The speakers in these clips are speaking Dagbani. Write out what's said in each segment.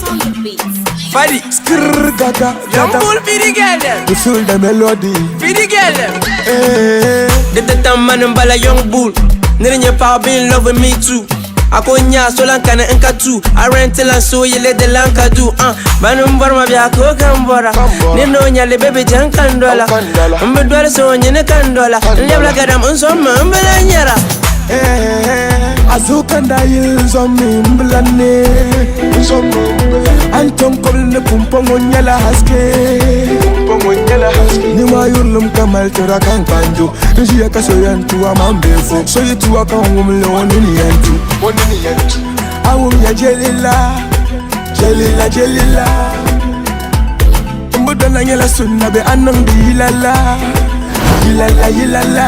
on the beat. Fadi. Skrrr gaga Young gaga. bull feed the girl them. We feel the melody. Feed the girl them. Hey. The the man and bala young bull. Nigga your power be in love with me too. I konya so lan kana nka tu. I rent till and so you let the lanka do. Man mbora ma bia ko kambora. Kambora. Ni no nyale baby jan kandola. Kandola. Mbe dwale so nyine kandola. Lebla gadam nsoma mbela nyara. Azukanda yil zomi mblane Anton kobl ne pumpongo nyala haske Ni ma yurlum kamal tura kan kanjo Njiya kaso yantu amambefo So yitu akan wumle onini yantu Awum ya jelila Jelila jelila Mbudana nyela sunna be anang di yilala Yilala yilala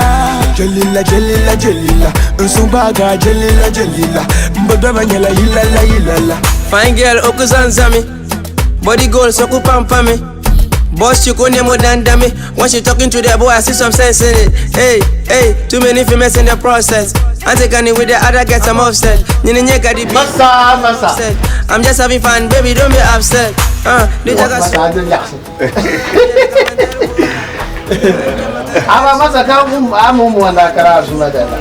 Jelila jelila jelila Nsumbaga jelila jelila Mbudana nyela yilala yilala Fine girl okuzanzami. Body goal so ku pampa me. Boss you go nemo than dummy. When she talking to the boy, I see some sense in it. Hey, hey, too many females in the process. I take any with the other gets I'm upset. Nyini nyeka di Masa, masa. upset. I'm just having fun, baby, don't be upset. The jaga Masa adin yaksin. Ama masa ka um amu mu wanda kara suma da la.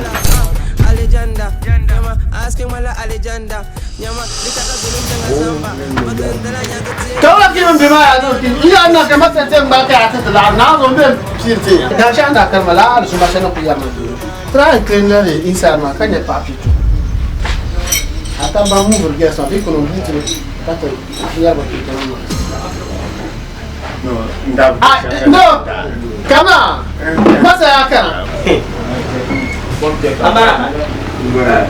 Alejanda, nyama, asking wala Alejanda. Nyama, the jaga zulum janga zamba. Magandala nyaga te. Ka wala ki bi ma ya no ki iya na ka masa te mba ka ta la na zo be pirti. Da sha na kar mala al suma sha na ku ya ma. Try clean the inside ma ka ne papi tu. Ata ba mu burge sa bi ko no bitre ka to ya ba ki ta ma. No, ndabu. Ah no. Kama. Masa ya kana.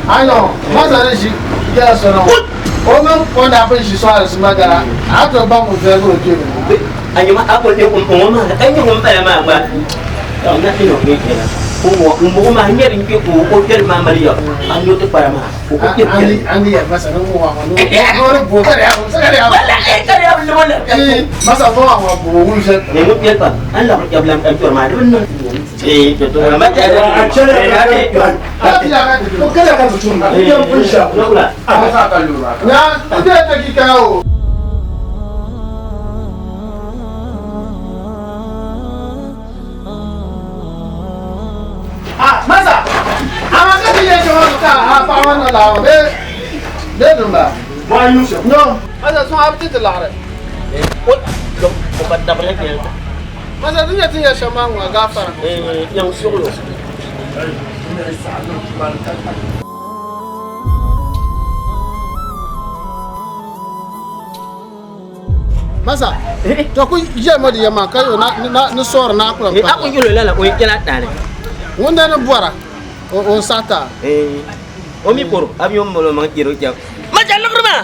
I know. Masa ne shi ya so no. O men ko da fa shi so al suma da. A to ba mu ve ko ke ni. Anyuma apple ne um um ma anyi um bala ma gba na ino ke kenan ko wo um um ma nyeri ke ko ko tel ma mali yo anyo te para ma ko ko ke Ani ani ya masa no wa no. No bo ka ya sa ka ya. wala e kare ya wala Eh, masa bo wa bo wu se. ne mo tel pa an la ya blam an tor ma dun non eh to to ma ta Ka ya ka ko ka ka mutum. Yan funsha kula Na ite ta ki kawo. Ah, masa. Ama ka ti ye jɔn ka a fa wannan la be be dun ba. No, masa sun abti ti lagre. ko ko ba da ba ke Masa tun ya tun ya shama ngwa gafara. eh yan suglo Masa. To ku je mo di yama ka yo na na ni sor na ku eh akun yulo la la o kela tane Wanda ni bora. O o sata. eh o mi koro abiyo mo lo ma kiro ja ma ja lagre ma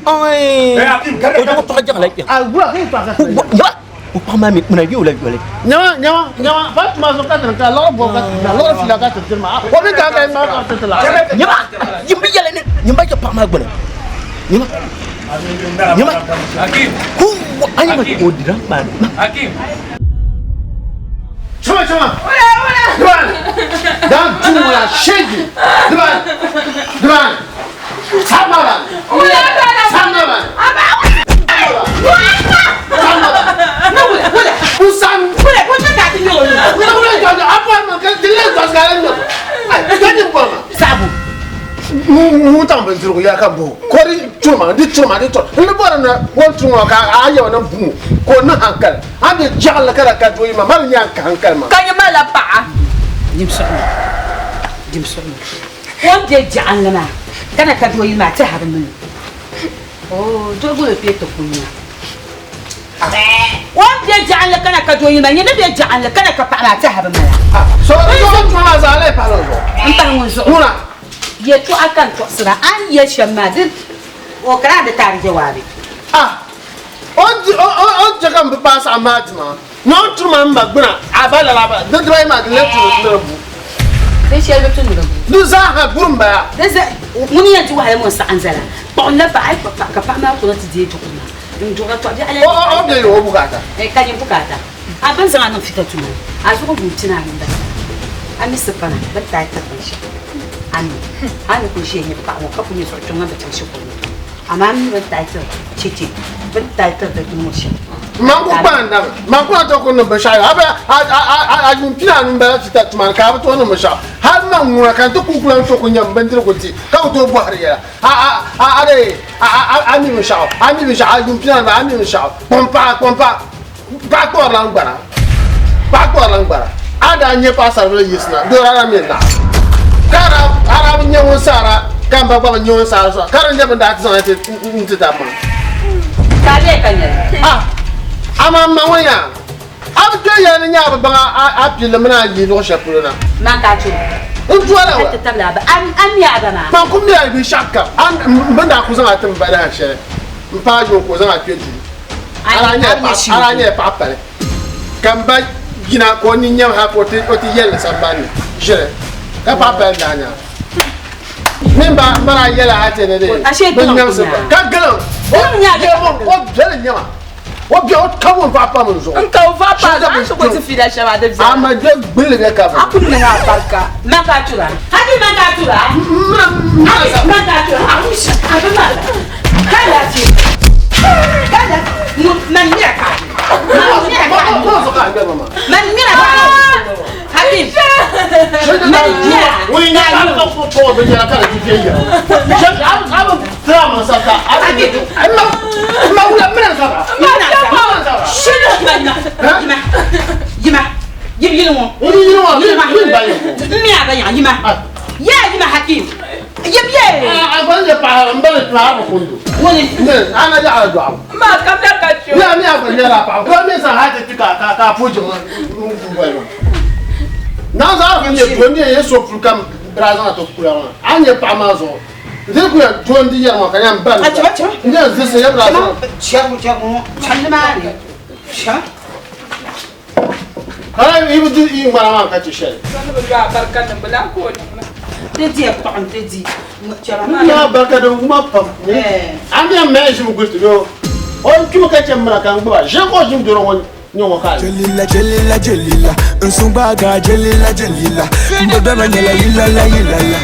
oi o to to ja la Ah, gura kai pa ka. ya o pa ma mi muna yo la yo la Nyawa nyawa nyawa Fatima zo ka tan ka lo bo ka na lo fila ka tan ma. Ko mi ka ka ma ka tan la. nyama yimbi yɛlɛ ne nyama jɔ paɣa maa gbuni nyama nyama Hakim, hu an yɛrɛ o dira maa ma Hakim. Chuma chuma. Duban. Dan chuma shegi. Duban. Duban. Samaban. Samaban. Samaban. Usan. Wula wula jɔjɔ a bɔ ma kɛ dile jɔsgalen don. Jɔni bɔ ma. saabu Mun t'an bɛ duuru ya ka bon kɔri tuma di tuma di tɔ ne bɔra na wɔn tuma ka a yɛ na bun ko ne hankali an bɛ jagala kala ka to i ma mali ɲa ka hankali ma. Ka nyama la paɣa. Dim suɣumi. Dim suɣumi. O ni be jaɣanli maa kana ka doo yili maa ti habi mini. Oo doo gba be ti kunya. O ni be jaɣanli kana ka doo yili maa nyɛ ni be jaɣanli kana ka paɣa maa ti habi mala. So so tuma zaa ala ye paɣa zuɣu. N pahi ŋun zuɣu. Ŋuna. Yɛltɔɣa ka n tɔɣisira a ni yɛli shɛm maa di o kana di taari jawaabi. Ah o di o o o jɛ ka n bi paasi a maa dima n'o tuma n ba gbuna a ba lala ba di dira ma di ne turu ne bu. Binshɛli bi tu ni di bu. Di zaa ha buru n baya. Di za ŋuni yɛn ti wahala ŋun saɣim zala kpuɣi n la paɣa ayi kpuɣi paɣa ka paɣa maa kuna ti deei duɣuri maa n duɣira tɔɣi biɛɣu la. O o o bɛ o bukaata. Eh, ka nyɛ bukaata a bin zaŋ a niŋ fita tuma a zuɣu yuun pina ni bala a mi sipana bi taai tiri binshɛɣu a mi a ni ku ʒiya nyɛ paɣa ŋɔ ka ku nyɛ zuɣu kpiɔŋ ŋan bi chaŋ shikuru ni amaa a mi bin taai tiri. Cheche bɛ ni taai tiri di ŋɔ shɛm. Man ku kpaŋ dama man ku na tooi ku niŋ binshɛɣu a a a a yuun pina anu m-bala ti ta tuma ni ka a bi tooi niŋ binshɛɣu hali man ŋuna ka n ti kuli ku lan tooi ku nyam bindirigu di ka ku tooi bɔhiri yɛla a a a a dee a a a a mi binshɛɣu a mi binshɛɣu a yuun pina anu a mi binshɛɣu kpɔm paɣa kpɔm paɣa paɣa kpuɣirila n gbana paɣa kpuɣirila n gbana a daa nyɛ paɣasaribili yiɣisina doo a daa mi n naɣa ka a daa a daa bi nyɛ ŋun saara ka n ba gba bi nyɛ ŋun saara so ka di nyɛ bin daa ti zaŋ ti n ti dabba maa. Ka a lee ka nyɛli. A amaa m ma ŋɔ yaa a bi kpe yɛli ni nyɛ a bi baŋ a pilli mini a yi luɣ shɛli polo na. Man ka a chɛ o. N dɔla wa. Ti tabili a ba a mi a ba maa. Man ku mi a binshɛɣu kam a bin daa ku zaŋ a ti m ba dahin shɛli m paai yuŋ ka o zaŋ a kpe duu. A daa nyɛla paɣa pali ka m ba yina ka o nini nyam hal ka o ti yɛli li sambani ni ʒiri ka paɣa pali n-daa nya a. Mini ba m ba daa yɛla a ti ni di bi nyamsi ka giliŋ o biɛli nyama o biɛ o ka wun paɣa pam n zuɣu. N ka o vaɣa pa a ni ku ti fiila shɛm a di biɛla. A ma gbe gbulli bɛ ka A ku niŋ a barika. Man ka a tura. Hali man ka a tura. Man ka a tura. A bi mali. Ka lafiya. Ka lafiya. Man mira ka. Man mira ka. Man mira ka. Hakim. Man mira. Wani ya ka ka ko ko bin ya ka da kike yi. Abu tra man sa ta. Amma ma wula mira sa ba. Shinu ma yima. Yima. Yim yili ŋɔ. Wani yili ŋɔ yili ba yi. N mi a ba yaɣa yima. Ya yima Hakim. Yim ye. A ba ne pa n ba ne pa ba kundu. Wani. Ne ana ya ala dɔɣu. Ma kam na ka chɛ. Ya mi a ba nyɛla paɣa. Ko mi sa ha ti ka ka ka puji ŋɔ n bɔli ma. Na za ka nyɛ to ne ye so pul kam bra zaŋ to kula ŋɔ. A nyɛ paɣa maa zuɣu. N ku yɛn to n di yɛri ŋɔ ka yɛn ba. A chɛba chɛba. N yɛn zisi yɛ bra zaŋ. Chɛbu chɛbu. Chandi maa ni. Chɛba. Kana yi bi di yi ŋmana maa ka chɛ shɛli. Sani bi lɔ a barika niŋ bi lahi ka o niŋ na. Ti di kpaɣim ti di. Chɛba. N nya barika din wuma pam. A mi yɛn mali ʒimi guli ti o o kpimi ka chɛ mira ka n gbuba ʒe ka o ʒimi doro ŋɔ nyɛ ŋɔ ka. Jelila jelila jelila nsumbaga jelila jelila mbebema nyɛla yilala yilala.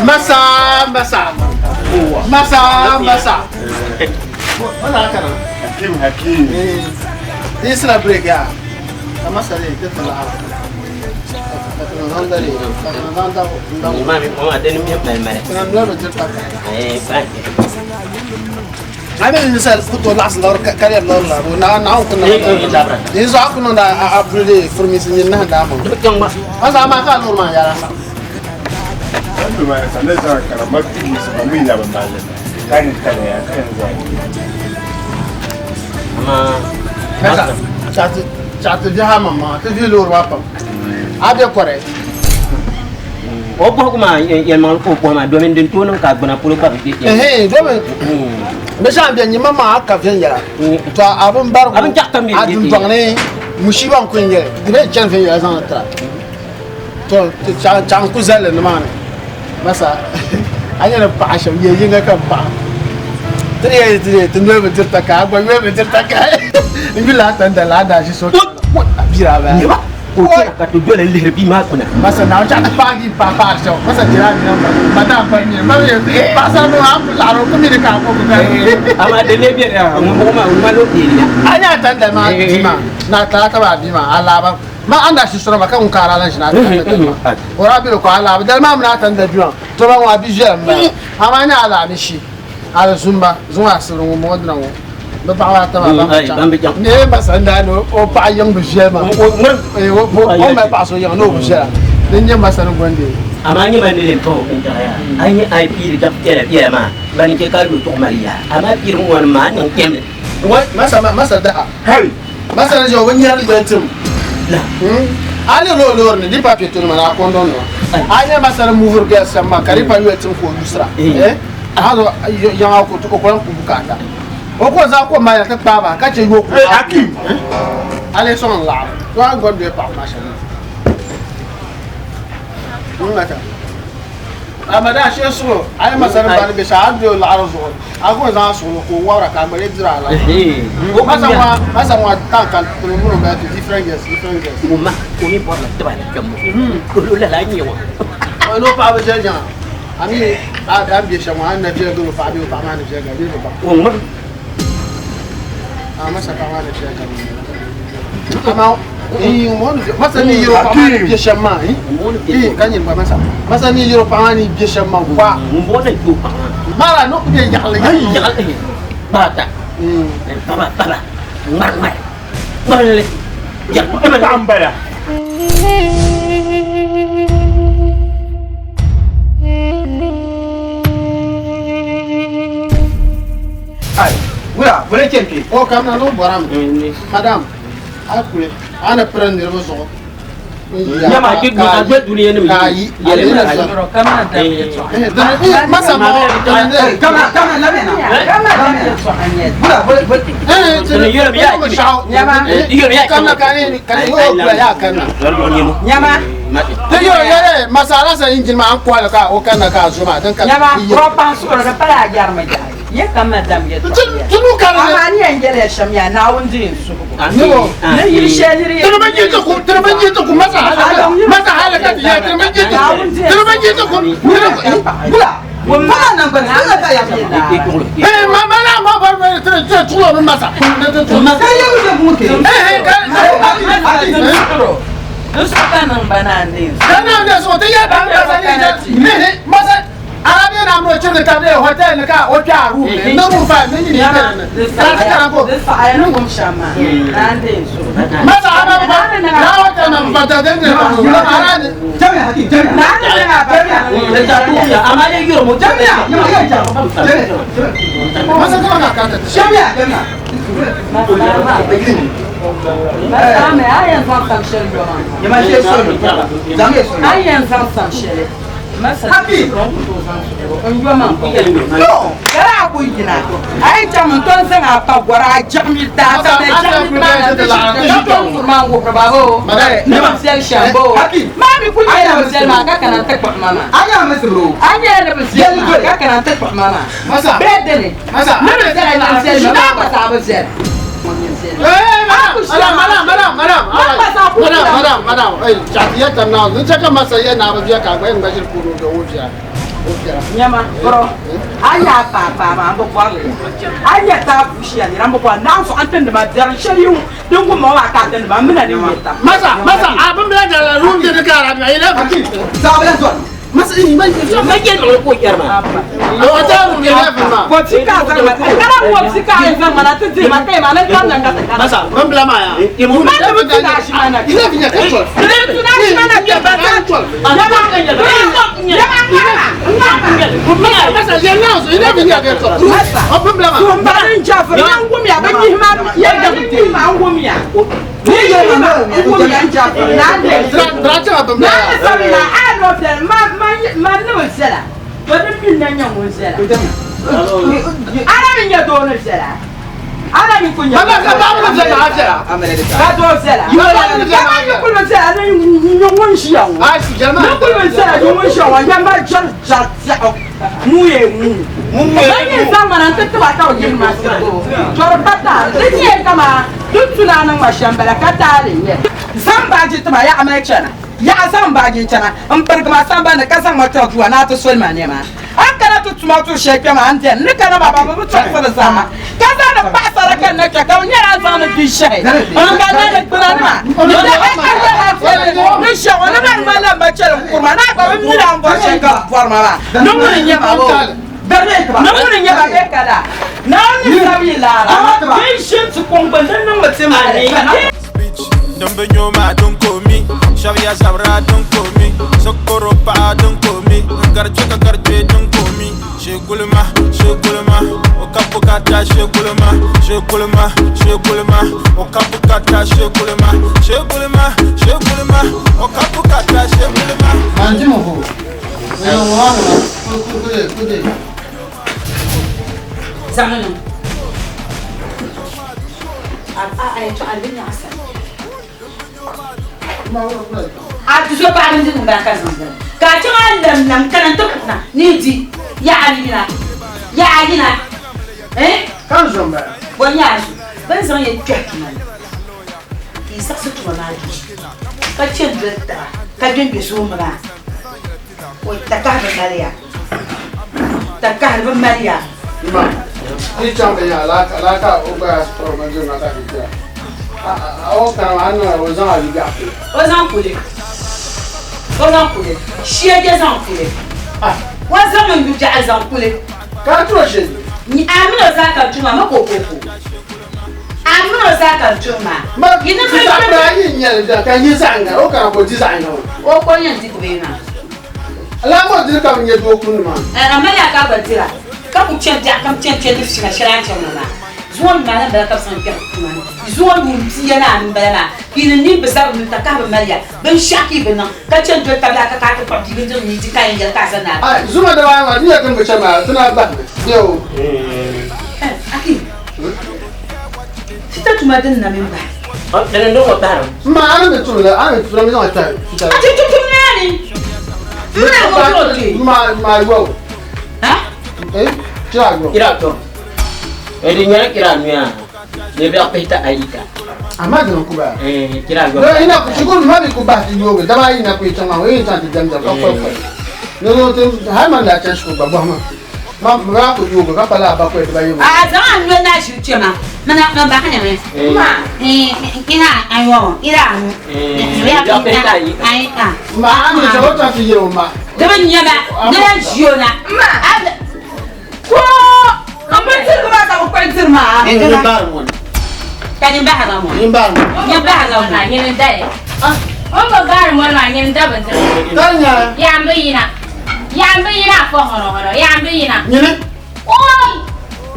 Masa masa masa masa. Wala kana. Hakim Hakim. Ni sira break ya. Ka masa de te fala. Mami, mama, dini mi mali mali. Eh, ba. Ai ni sal ku to las lor ka kare lor la na na ku na ni zo ku na a brule furmi sin na da mo. Asa ma ka lor ma ya la. Wanda ma sanar da karamar fili su ba mai laban malam. Kanin tana ya kan zai. Amma Masa chati chati vi ha mama ti vi lor wa pam. A be kore. o bɔhigu maa yɛlimaŋli ka o bɔhi maa domin din tooi niŋ ka a gbuna polo gba bi bɛ Eh do me. Be sha be nyima ma ka viɛn yɛla. To a bin barigu. A bin chaɣ tam A dundɔŋ ni mushiba n ku n yɛli. Di bɛ chani viɛn yɛla zaŋ tira. To chaɣ n ku zalli nimaani. Masa a nyɛla paɣa shɛm yɛ yinga ka paɣa. Ti yɛ ti yɛ ti noli bi diri taka a gba noli bi diri taka. N yuli a tanda la a daa ʒi so. A bira a baya. Ka o chɛna ka ti doli n lihiri bia maa gbuna. Masa na o chaɣ ti paagi paɣa paɣari shɛba. Masa jira mi na ma daa pa mi ma mi paɣasara mi a ku laɣari o ku mi ni ka a ku ka. Amaa di lee bɛ ŋun bɔŋɔ maa ŋun ŋmani o deeri ya. A nyɛ a tanda maa bia maa na a taba a bia maa a laaba ma a ni daa shishira ma ka ŋun kaara lan ʒini a tanda dali maa o daa bɛ ko a laaba dali maa mini a tanda bia maa to ba ŋɔ a bi viɛlim bala amaa nyɛ a laa ni shi a di zumba zuŋ a sibiri ŋun bɔŋɔ dina ŋɔ bi paɣaba ata maa ban bi chaŋ ne masa n daa ni o paɣa yiŋ bi viɛli maa o mali paɣa so yiŋ ni o bi viɛla din nyɛ masa ni gondi. Amaa nyɛ ban ni lee pa o bintaɣa yaa a nyɛ a yi piiri dabi piɛla piɛla maa bani n-chɛ ka a yo tuɣi mali yaa amaa piiri ŋɔ nim maa a niŋ kpɛmli. Masa masa daha Hali. Masa ni ʒe o bi nyɛri gbali tim La. A lihiri o loori ni di pa piɛto nima ni a kɔndɔŋ nima a nyɛ masa ni muhiri gɛri shɛm maa ka di pa yoli tim ka o yusira a zo yaŋa o ku lahi ku bukaata o ko zaɣ ko mali ti kpaai ba ka chɛ yo ku Hakim. A lee sɔŋ n laɣiri to a ni gɔni bɛ paɣaba maa shɛm n mata Amma da shi suɣulo a yi masani bani bɛ shɛli a ni bɛ o laɣari zuɣu a ku zaŋ suɣulo ka o wabira ka a gba lee diri a la masa ŋɔ masa ŋɔ tan ka tiri muni bɛ ti different girls different girls. O ma o mi bɔrila tiba ni kpɛm o lala n-nyɛ ŋɔ. O ni o paɣaba viɛli nyaŋa a mi a a ni bɛ shɛm ŋɔ a ni na viɛli gari o paɣa bee o paɣa maa ni viɛli gari bee bi baŋ. O ŋmiri. A masa paɣa maa ni viɛli gari amaa masa ni yɛrɛ paɣa maa ni bɛ shɛm maa ka nyini gba masa masa ni yɛrɛ paɣa maa ni bɛ shɛm maa kwa ŋun bɔŋɔ na kpɛ o paɣa maa. Mara no ku bɛ yaɣali yaɣali kpaata baba baba ŋmari ŋmari ŋmarili Paɣa n bala. Ai, wula, wula chen kpe. O kam na no bɔrami madam a kuli a ni piri niriba zuɣu Nyama a gbe duniya nim ka yi yɛli na masa ma Kama, kama lamena. Wula, wula, wula. Kana kani kani o kula ya kana Nyama. te yo yɛrɛ masa ala sa injin ma an kɔli ka o kana ka zuma din ka Nyama, rɔpan suɣuri di pala a jɛrimi jahi. Ye kam na dam yɛltɔɣa. Tunu kari Amaa ni yɛn yɛli ya shɛm yaa Naawuni di n suhugu. Nebo. Ni yili shɛli niri yɛn Tunu ba ji ku tunu ba ji ku masa halaka masa halaka ya tunu ba ji ku tunu ba ji ku Wula. Pala nan ban, pala ta ya. Eh ma ma la ma ba ba tunu tunu tulo min masa Masa ya wuce mu ke. Eh eh ka Di suhu ka niŋ ba na n deei kana da so ta ya ba masa ni ne masa arabe na mo chiri ka be hotel ka o twa ru ne na mu fa ni ni ne ka ka ko Di saɣaya ni ŋum shɛm maa na n deei suhugu. masa ara ba na hotel na ba ta den ne ara ni Jami'a hakim, jami'a. Na ni niŋ a ba amma dai yoro mo Jami'a, jami'a, jami'a. masa ka ka ka ta Jami'a, jami'a. Masame, a yɛn zaŋ sam shɛli yɔma. Yama she solo. Jami'a solo. A yɛn zaŋ sam shɛli. Masa Happy. n yɔma No. Kara a ku yina a yi chaŋ n tom zaŋ a pa gɔri a jiɣimi daa ka bɛ jiɣimi maa na ti ʒi ka tom furi maa n wuhiri ba bo ni bi viɛli shɛm bo Happy. maa mi ku nyɛla bi viɛli maa ka kana n ti kpuɣi ma maa Anya masiro. a nyɛla ni bi viɛli maa ka kana n ti kpuɣi ma maa Masa. bɛɛ dini Masa. ni bi viɛli ni bi viɛli maa gba zaa bi viɛli Eh, madam, madam, madam, madam, madam, madam, madam, eh, chati ya tamna, ni chaka masa ya na ba biya ka gba ngba jir kuro do o biya. O biya. Nyama bro a nya pa pa ma n bi bɔrili a nya taa pushia nira n bi bɔri naɣ zuɣu n tindi ma biɛri shɛli yiŋ din ku ma waa ka a tindi ma n mina din nyɛ tam Masa, masa, abin bila da la room de ka ra na ila ba. Sablan zuwa. Masa ni ma ma je no ko yarma o ta room de la ma. Wɔbsi ka a zaŋ ma kana wɔbsi ka a zaŋ ma na ti di ma ka yi ma ni tam na ka ti kana. Masa, ban bila ma ya. Ma ti bi tuna shi ma na. Ila binya ka tol. Ti tuna shi ma na ke ba ta. Nyama nyama ŋmaa ŋmaa. Masa, ya na so ila binya ka tol. Masa. O ban bila ma. Tumba n jafiri na n wumya bi nyihi ma ya nyihi ma n wumya. Ni yihi ma n wumya n jafiri na n de. Dra cha ban bila. Na ni sabi na a nɔ viɛli ma ma ma ni bi viɛla to di mi na nyɛ ŋun viɛla. Ala mi nyɛ doo ni viɛla. Ala mi ku nyɛ. Mama ka ba mu viɛla a viɛla. Ka doo viɛla. Ka ma kuli bi viɛla ni nyɛ ŋun ʒiya ŋɔ. A si jama. Ni kuli bi viɛla ni ŋun ʒiya ŋɔ yɛmba jɛri jɛri tiɛɣu ŋun yɛ ŋun. Ba nyɛ zaŋ mana n ti tiba ka bi yihi ma sirgo. Tɔri pa taali di nyɛ kama di tuna niŋ ma shɛm bala ka taali n nyɛ. Zaŋ baaji tima yaɣa mali chana. Yaɣa zaŋ baaji chana n pirigi ma sambani ka zaŋ ma tɔri duwa ni a ti soli ma nɛma. A kana ti tuma tu shɛli kpɛma n dɛni ni kana ma ba bi bi tɔɣisiri zama ka zaŋdi paɣasara ka na kpɛ ka bi nyɛla zaŋdi bia shɛhi n ka na ni gbuna nima ni ni shɛŋa ni bani ma lan ba chɛli n kurima naa gba bi mi la n bɔri shɛli ka bi bɔri ma maa ni ŋuni n nyɛ ma bo ni ŋuni n nyɛ ma bee ka da Naawuni ni sabi yi laara bin ʒini ti kɔŋ gbuni din niŋ mi ti maali. Dumbi nyoma dun komi, Shabia Zabra dun komi, Sokoro pa dun komi, Garche ka garche dun komi, Shegulma, Shegulma, Okapukata Shegulma, Shegulma, Shegulma, Okapukata Shegulma, Shegulma, Shegulma, Okapukata Shegulma. Anji mo ko. Eh, wa wa. Ku ku ku ku. Zaŋ niŋ. A a yɛltɔɣa di nyaɣasa. A tuzo paɣa bindirigu m-bala ka zaŋ zali. Ka a chaŋ a lam lam kana nti puhina ni yi di. Yaɣa a yina. Yaɣa a yina. Eh? Ka n zo m-bala. Bɔ n-nyɛ a zo? Bɛ ni zaŋ ya kpɛhi tuma ni ka yi saɣisi tuma maa duli ka chani doli taba ka gbe n-gbe zoomba maa. Oi, takahi bi mali ya. Takahi bi mali ya. Ma, di chaŋ ti nya alaaka o gba yaa sitɔri bindirigu na ka ti dira. A o kana maa a ni niŋ o zaŋ a biɛɣu kuli. O zaŋ kuli. O zaŋ kuli. Shia je zaŋ kuli. O zaŋ n yu biɛɣu zaŋ kuli. Ka a turi o shee? A mini o zaa ka n tuhi maa, ma ka o koko. A mini o zaa ka n tuhi maa. Ma, ti zaɣ kura ayi n-nyɛ li ka yi zaɣ yiŋga, o kana ka o di zaɣ yiŋga ŋɔ. O ko yɛn di dibee maa. Lala ka o diri ka bi nya doo kundi maa. A mali a ka a gba dira, ka ku chani biɛɣu kam chani chani ti fima shɛli a ni chaŋ ŋɔ maa. Zuŋɔ ni maa la m-bala ka bɛ zaŋ kpɛhi tuma ni. Zuŋɔ yuun pia ni anu m-bala maa, ka yi ni nini bi zabiri mini takahi bi mali ya, binshɛɣu ka yi bi niŋ, ka chani doli tabili a ka ka a ti kpuɣi bia bindirigu ni yi di ka yɛn yɛli ka a za naa. Ai, zuŋɔ daba ayi maa, di nyɛla ti ni bi chani maa, ti na bahimi bee o? Aki, ti ta tuma din na mini bahi. Dini n-niŋ o bahiri. M ma, a ni mi tum li, a ni mi tum li zaŋ kpɛhi fita. A ti tum tum naani. M ma ka o ti o kpee. Ma, ma yɔbu. Ha? Eh, kira yɔbu. Kira tɔ. Eh, di nyɛla kira nuya. Di biɛɣu pihita ayi ka. Amma dini ku baya. Eh, kira yɔbu. Dɔ ina ku shikuru ma bi ku bahi ti yoogi daba ayi na ku yi chaŋ maa, o yi chaŋ ti dɛm dɛm ka kɔli kɔli. Ni zo ti hali man daa chaŋ shikuru gba bɔhi ma. Ma maa ku yoogi ka pa laa bakɔi dibayi ŋɔ. A zaŋ a noli na ʒiri kpɛma mana man bahi ni mi. Ma ina ayɔŋɔ ina anu. Ma a mi chaŋ o chaŋ ti yɛli o ma. Di bi nyɛma ni lan ʒi o na. Ma ko n bindirigu maa ka bi kpali diri maa. Ka nyin bahiga ŋɔ. Nyin bahiga ŋɔ. Nyin bahiga ŋɔ. Nyini n dali. O ni bi baari mɔri maa nyini da bindirigu. Ka nya. Yaa n bi yina. Yaa n bi yina fɔ hɔrɔ hɔrɔ. Yaa n bi yina. Nyini. Oi!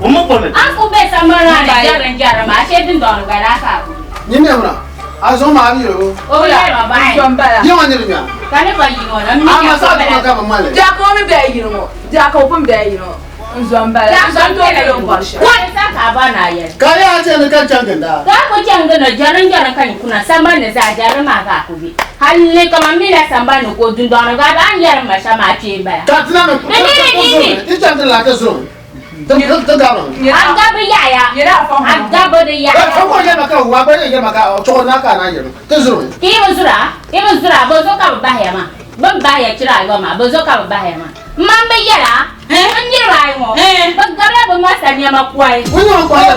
O mo kɔmi. An ku be sambani maa ni jɛri n jɛri maa shee dundɔŋ ni gba daa ka a ku. Nyini yɛmina. A zuɣu maa a bi yɛli o. O bi yɛli ma bahi. Yi ŋɔ nyini nya. Ka ni fa yini ŋɔ na. A ma sa duma ka bi mali. Jaaka o mi bɛ yini ŋɔ. Jaaka o pun bɛ yini ŋɔ. N zo m-bala. N zo n-tooi yɛli o ni bɔri shɛli. Wani sa ka a ba ni a yɛli. Ka yaa chɛ ni ka chaŋ ginda. Ka a ku chaŋ ginda jɛrim jɛrim ka nyin kuna sambani ni zaa jɛrim maa ka a ku be. Halli kaman mi la sambani ni ka o dundɔŋ ni gba a ba ni yɛri ma shɛm a kpee m-bala. Ka ti na mi ti chaŋ ti lahi ti zo ti gabimi. A gabi yaɣiya. A gabi di yaɣiya. Ka ko yɛli ma ka wa gba yɛli ma ka chuɣu na ka a naan yɛli ti zurimi. Ka yi bi zura, yi bi zura, bɔ zuɣu ka bɛ bahi ya maa? Bɛ ni bahi ya chira ayɔbu maa, bɔ zuɣu ka bɛ bahi ya maa? M ma m-bi yɛl a, n niriba ayi ŋɔ, bɛ gabila bɛ masa nɛma kɔhi. O gabila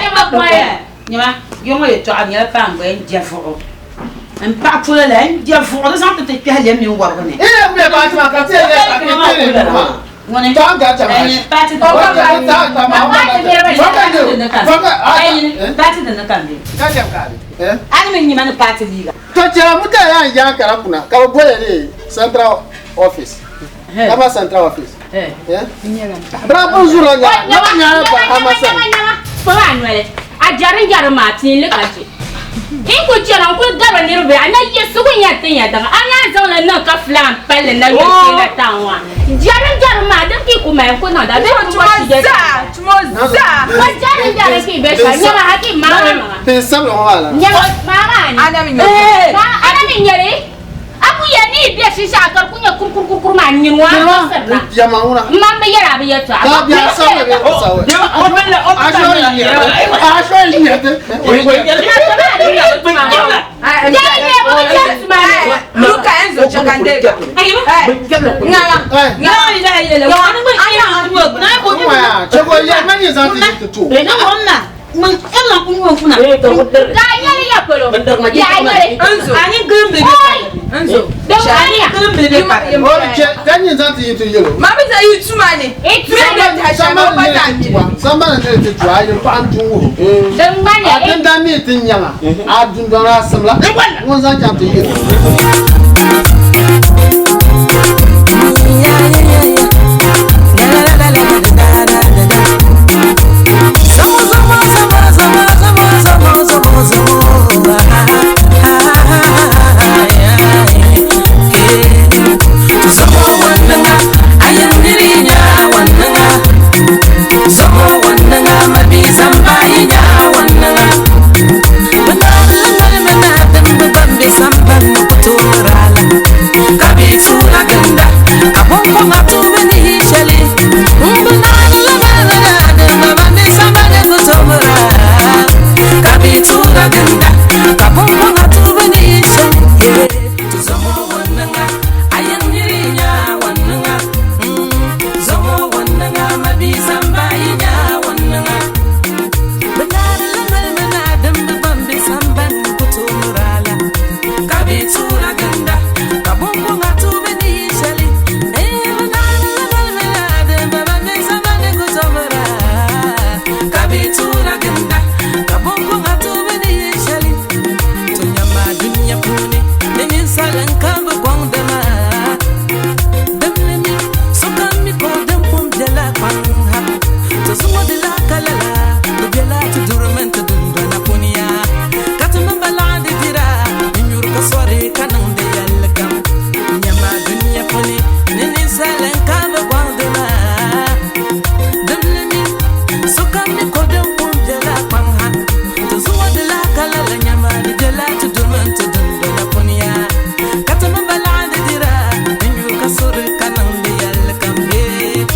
nɛma kɔhi. Nyama, yo ŋɔ yɛtɔɣa nyɛla paangba n je vuɣu. N paɣa polo la n je vuɣu di zaŋ ti ti kpɛhi lɛm mini wɔbigu ni. Ŋuni? Paati din ni ka m be. A ni mi nyima ni paati liiga. To chɛla mutane yaa n yaan kara kuna ka bi boli li central office. Kama central office. Bra bun zura nya na ba nya ba ama san. Kpab a noli, a jɛrinjɛrim maa piinli ka chɛ. N ku chɛna n kuli gari niriba a na yiɣisigu n-yɛn ti nya tiŋa a naan zaŋ li niŋ ka filaan palli na yuli Kenya town maa. Jɛrinjɛrim maa din ka yi ku mali n ku niŋda bee ku bɔri ti je Zaa! Ko jɛrinjɛrim ka yi be shɛli nyɛma haki maŋ maŋa. Pin sabila ŋɔ maa la. Nyɛma maa maa ni. A na mi nyɛli a ku yɛli ni yi be shinshɛɣu ka di ku nyɛ kurkurkurkur maa nyini ŋɔ a tɔɣisiri na. Yɛma ŋuna. M ma m bi yɛli a bi yɛltɔɣa. Daa biɛri sabila bee bi sabila. Aso yi nyɛti. Luka Enzo Chakandega. Chɛgo yɛ ma ni zaŋ ti yi ti to. Daa nyɛli ya polo. Yaa nyɛli. Enzo. O bi chɛ ka nyin zaŋ ti yi ti yɛlo. Ma bi zaŋ yi tuma ni. Sambani ni ti tu a yi paɣa n tum wuhi. A dindan mi ti nyaŋa a dundɔŋ a simla ŋun zaŋ chaŋ ti yɛlo. ginda ka pumpɔŋɔ tubi ni yi shɛli n bi naani la mali na din ba ban be sambani ku tomira ka bi tuura ginda ka pumpɔŋɔ tubi ni yi shɛli Zomo wanninga ayin niri nya wanninga Zomo wanninga mabi zamba yi nya wanninga Binari la mali mina din bi ban be sambani ku tomira la ka bi tuura ginda ka pumpɔŋɔ tubi ni yi shɛli Binari la mali mina din ba ban be sambani ku tomira ka bi tuura ginda ka pumpɔŋɔ tubi ni yi shɛli To nyama dunia puuni ni ninsal n ka bi gɔŋ dima dimli mi sokam mi ko din pun biɛla kpaŋ ha ti zuŋɔ di la ka lala di biɛla ti duri mini ti dundona puuni ya ka ti mini ba laɣindi dira n nyuri ka sɔri ka niŋdi yɛlli kam nyama dunia puuni ni ninsal n ka bi gɔŋ dima dimli mi sokam mi ko din pun biɛla kpaŋ ha ti zuŋɔ di la ka lala nyama di biɛla ti duri mini ti dundona puuni ya ka ti mini ba laɣindi dira n nyuri ka sɔri ka niŋdi yɛlli kam hee.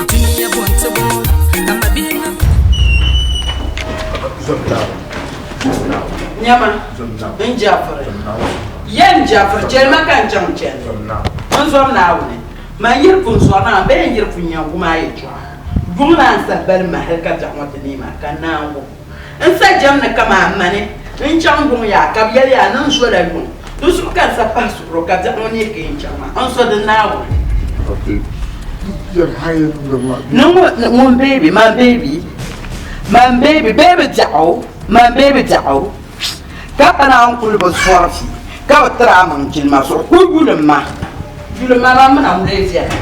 Dunia bonti bɔŋɔ ka mabihi niŋ Nyama n jafiri yen jafiri chɛli ma ka n chaŋ chɛli n zom Naawuni man yiri pun zɔri na maa bee n yiri pun nyangu maa yɛltɔɣa yuŋ la n sa bali ma hali ka biɛɣu ŋɔ ti neei maa ka naangu n sa jɛmni kaman mani n chaŋ yuŋ yaa ka bɛ yɛli yaa ni n zola yuŋ di zuɣu ka n sa pahi suhuro ka biɛɣu ŋɔ neei ka n chaŋ maa n zo di Naawuni ni ŋun beebi man beebi man beebi beebi biɛɣu man beebi biɛɣu ka pa naan kuli bi zɔri fi ka bi tiri a maŋ jilima zuɣu ku yulim ma yulim ma man mina ŋun viɛla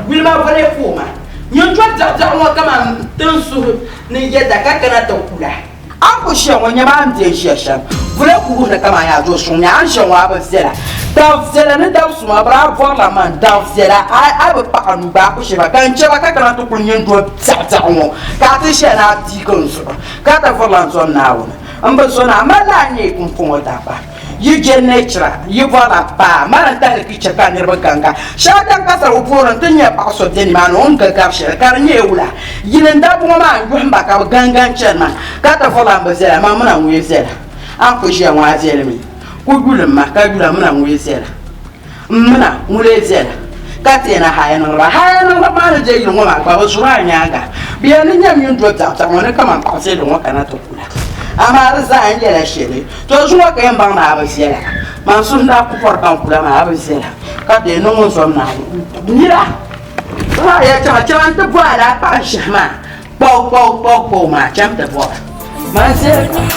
yuli ma voli fooma nyin to biɛɣu biɛɣu ŋɔ kaman tin suhu ni yɛda ka kana ti kula a ni ku ʒiya ŋɔ nyama a ni bɛ ʒiya shɛm voli ku wuhi ni kaman yaa do suŋ ni a ni ʒiya ŋɔ a bi viɛla daŋ viɛla ni daŋ suma biri a bɔrila man daŋ viɛla a bi paɣi a nuu gba a ku ʒe ba ka n chɛ ba ka kana ti kuli nyin do biɛɣu biɛɣu ŋɔ ka a ti ʒiya ni a biigi n zuɣu ka ti vurila n zom Naawuni n bi zo ni a mali a nyee pumpɔŋɔ dabba yi je nechira yi bɔrila paa mali n tahili kicha ka niriba ganga shɛli din ka sarigu puuni n ti nya paɣa so be nimaani o ni ga gari shɛli ka di nyɛ wula yili n dabba ŋɔ maa n yɔhim ba ka bɛ ganga n chani maa ka ti vurila n bi viɛla man mina ŋun yi viɛla a ni ku ʒiya ŋɔ a viɛlimi ku yulim ma ka yula mina ŋun yi viɛla m mina ŋun lee viɛla ka ti yɛn na haya niŋdi ba. Haya niŋdiba maa ni be yili ŋɔ maa gba, bɛ zuri a nyaaŋa. Bɛ yɛn ni nyam nyin do biɛɣu biɛɣu ŋɔ ni kaman paɣ viɛlli ŋɔ kana ti kula. Amaa di zaa n yɛla shɛli, to zuŋɔ ka yɛn baŋ ni a bi viɛla. Man suhu ni daa ku pɔri ka n kula maa, a bi viɛla ka ti yɛn niŋ ŋun zom Naawuni nira. A yɛltɔɣa chaŋ n-ti bɔ a daa paɣ n-shɛhi maa kpaw kpaw kpaw kpaw maa, cham ti bɔ ba. Man viɛli pam.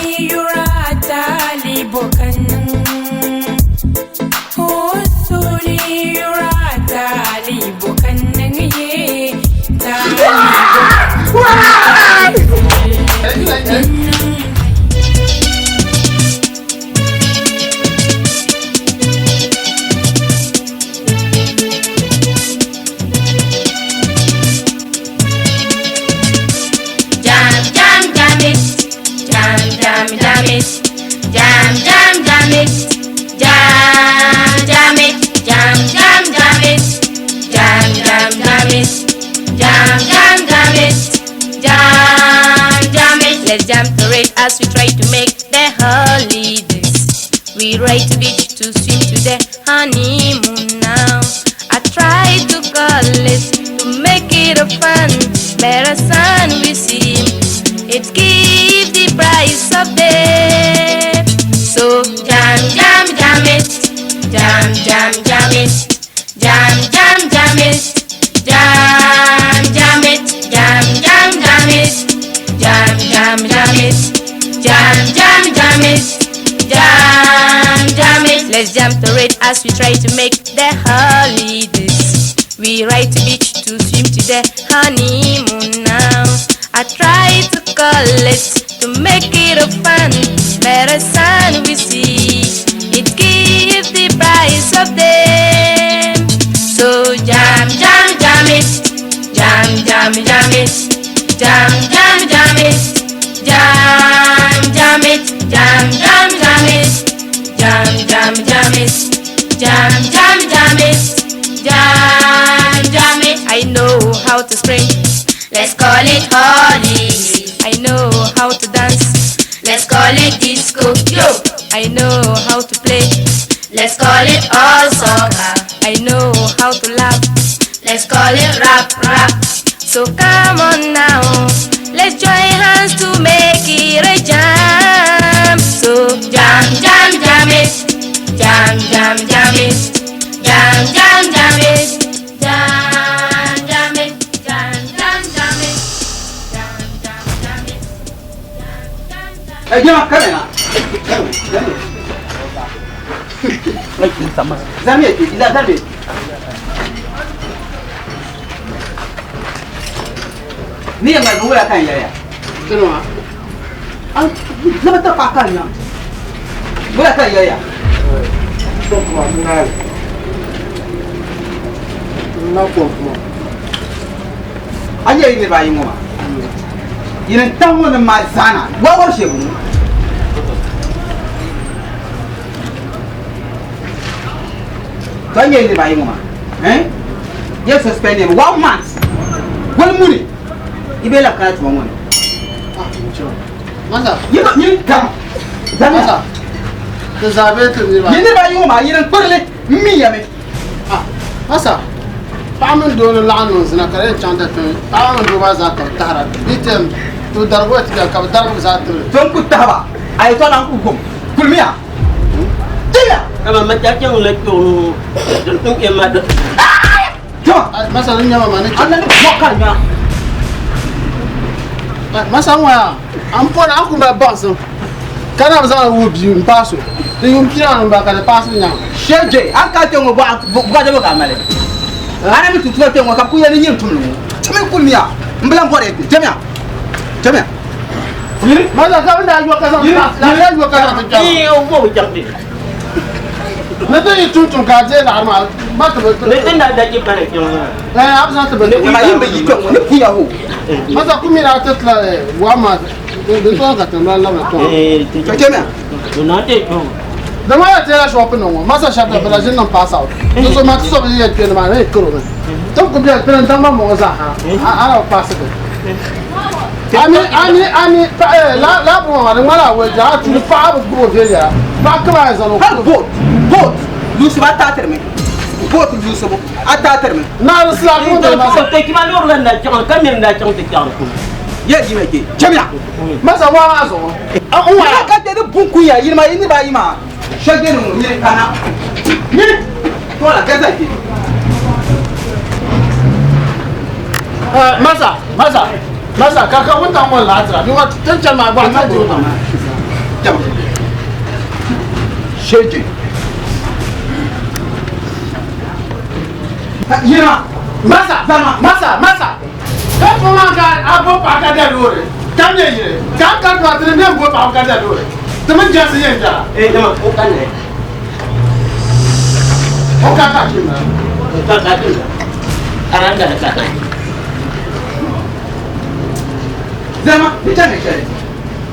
Jam, jam, jam it. Jam, jam, jam it. Jam, jam, jam it. Jam, jam it. Jam, jam, jam it. Jam, jam, jam it. Jam, jam, jam it. Jam, jam it. Let's jam to it as we try to make the holidays. We ride to beach to swim to the honeymoon now. I try to call it to make it a fun, better sun we see. It gives the price of death. So jam, jam, jam it. Jam, jam, jam it. Jam, jam, jam it. Jam, jam it. Jam, jam, jam it. Jam, jam, jam it. Jam, jam, jam it. Jam, jam it. Let's jam to it as we try to make the holidays. We ride to beach to swim to the honeymoon now. I try to call it to make it a fun, better sun we see. It gives Jam, jam, jam it. Jam, jam it. Jam, jam, jam it. Jam, jam, jam it. Jam, jam, jam it. Jam, jam it. I know how to spring. Let's call it holly. I know how to dance. Let's call it disco. Yo, I know how to play. Let's call it all soccer. I know how to laugh. Let's call it rap rap. So come on now, let's join hands to make it a jam. So jam jam jam it, jam jam jam it, jam jam jam it, jam jam it, jam jam jam it, jam jam jam it. Eh, jama kame na. Zami yake, ila zami. Ni yanga wula kan yaya. Tino An zama ta pa kan ya. Wula kan yaya. Kuma na na ko kuma. An yi ne ba yin goma. Yin tan wani ma zana. Wa wa shebu. To an yi ne ba yin goma. Eh? Ye suspend him 1 month. Wani muni. Ibe la kana tuma wani. Masa. Yi ba yin kam. Masa. Da zabe ta ne ba. Yin ne ba yin goma yin kpirle mi ya me. Ah, masa. Paɣa mini doo ni laɣim niŋ zina ka di yɛn chaŋ ti ti paɣa mini doo maa zaa ka bi tahira di tɛm to darigi wa ti bɛni ka bi darigi bi zaa tibili. To n ku tahiba a yɛtɔɣa la n ku gom kulimiya timiya. Kama ma ta chaŋ la kpiɔŋ n yɛn ma do. Masa ni nyɛma ma ni An na ni bɔ ka nya. Masa n waya an pɔri an ku mali baŋsim ka na bi zaŋ wuhi bia n paasi o di yuun pia ni ba ka di paasi nyaŋ. Sheje an ka kpɛ ŋɔ bɔɣa dama ka mali. Ana mi tuntuna kpɛ ŋɔ ka ku yɛli nyin tumli ŋɔ. Timi kulimiya n bila n bɔri yɛ tɛmiya tɛmiya. Masa ka bi daa yɔ ka zaŋ la daa yɔ ka zaŋ ti kpɛma. Ii o bɔ chaŋ di. Ni ti yi tum tum ka a deei laɣiri maa ba ti bi. Ni ti daa da chi pani kpiɔŋ maa. Eh, a bi zaŋ ti bi. Ma yin bi yi kpɛ ŋɔ ni puya ho. Masa ku mi daa ti tila wa maa di tɔŋ ka tiŋgbani labina tɔŋ. Tɛmiya. O na ti kpiɔŋ. Dama ya tɛɛla shɔpi nim ŋɔ masa shɛba da bala ʒini niŋ pass out di so ma ti so bi yɛn kpɛ ni maa ni karo mi ti ku bɛ pini dama mɔŋɔ zaa ha a na bi paasi bi ami ami ami la la bu ŋɔ di ŋmana a wuli a tuuli paɣa bi gbubi o viɛnyɛla paɣa kaba yɛn zaŋ o Hali boat boat lusibu a taatiri mi boat lusibu a taatiri mi. Naa di sila ku dali masa. Ti kima loori la n-daa chaŋ ka miri n-daa chaŋ ti chaŋ. Ye yi ma ke tɛmiya. Masa waa maa zuɣu. Yina ka tɛ ni bunkunya yirima yi niriba ayi maa shɛge ni ŋɔ nyini kana nyini tɔla gaza ke. Masa masa masa ka ka wuntaŋ ŋɔ laatira bi wa tin chani maa gba ma di o Jama shɛge yirima masa masa masa ka fɔ maa ka a bo paɣa ka da loori ka nyɛ yiri ka n kari maa tini ne bo paɣa ka da loori ti mi jɛnsi yɛn jara. Ee dama o ka nɛ. O ka ka ki ma. O ka ka ki ma. Aran da ka ka. Zama ni ta mai shari.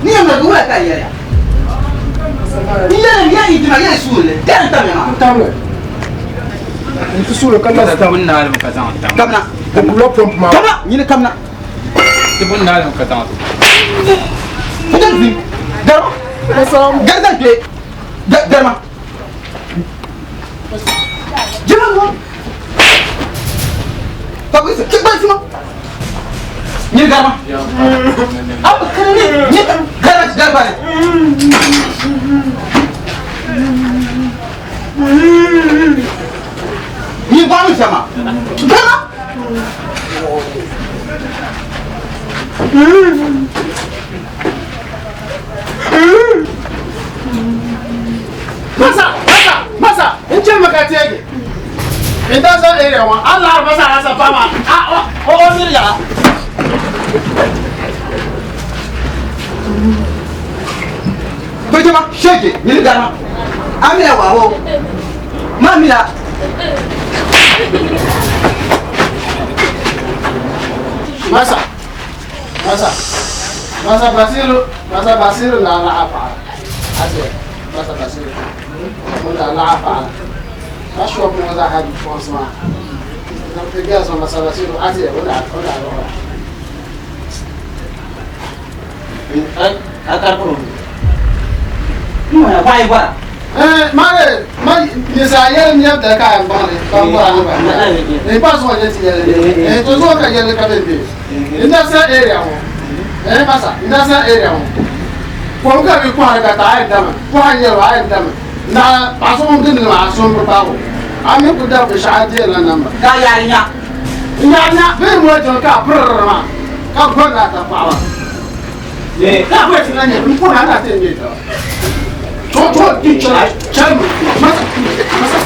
Ni yamma ga wula ta yaya. Ni yana ya ijima ya sule. Dan ta mai ma. Tamle. N ti suuli ka la tam naali ka zaŋ tam. Kamna. La pomp maa. Kamna nyini kamna. Ti bun naali ka zaŋ tam. Kujan zi. Garma. Garza ke. Garma. Jima mo. Tabu se ke ba sima. Nyini garma. Abu kana ne ni garma garba ne. Ni ba mu sama. Garma. Masa masa masa n chɛ mi ka teegi n da zaŋ area ŋɔ a laɣiri masa asa pa maa a o o miri yaɣa. To jama shege nyini garma. Amina wa wo. Ma mila. Masa. Masa. Masa Basiru, Masa Basiru na laɣa paɣa. Ase, Masa Basiru. Ŋun daa laɣa paɣa. Ka shop ŋɔ zaa ha bipuɣinsi maa. Ti gɛs Masa Basiru, ase, o daa o daa lɔɣira. A kari kuro. Ŋuna bayi bɔra. Eh, ma ma nisa yɛli nyɛ dali ka yɛn baŋli ka n bɔra ni ba ni pa zuɣu nyɛ ti yɛli eh to zuɣu ka yɛli ka bɛ bɛ industrial area ŋɔ eh masa industrial area ŋɔ kom ka bi kɔhiri ka taa yɛn dami kɔha n yɛli a yɛn dami na paɣa so ŋun gindi maa a so n bi gbaagi o a mi ku dabi binshɛɣu a deeri la namba ka yaari nya n yaari nya bee moli tiŋ ka a piriri maa ka gɔri na ta paɣaba ka a ti na nyɛ n puhi a na ti nyɛ taba to to di chɛli chɛli masa masa.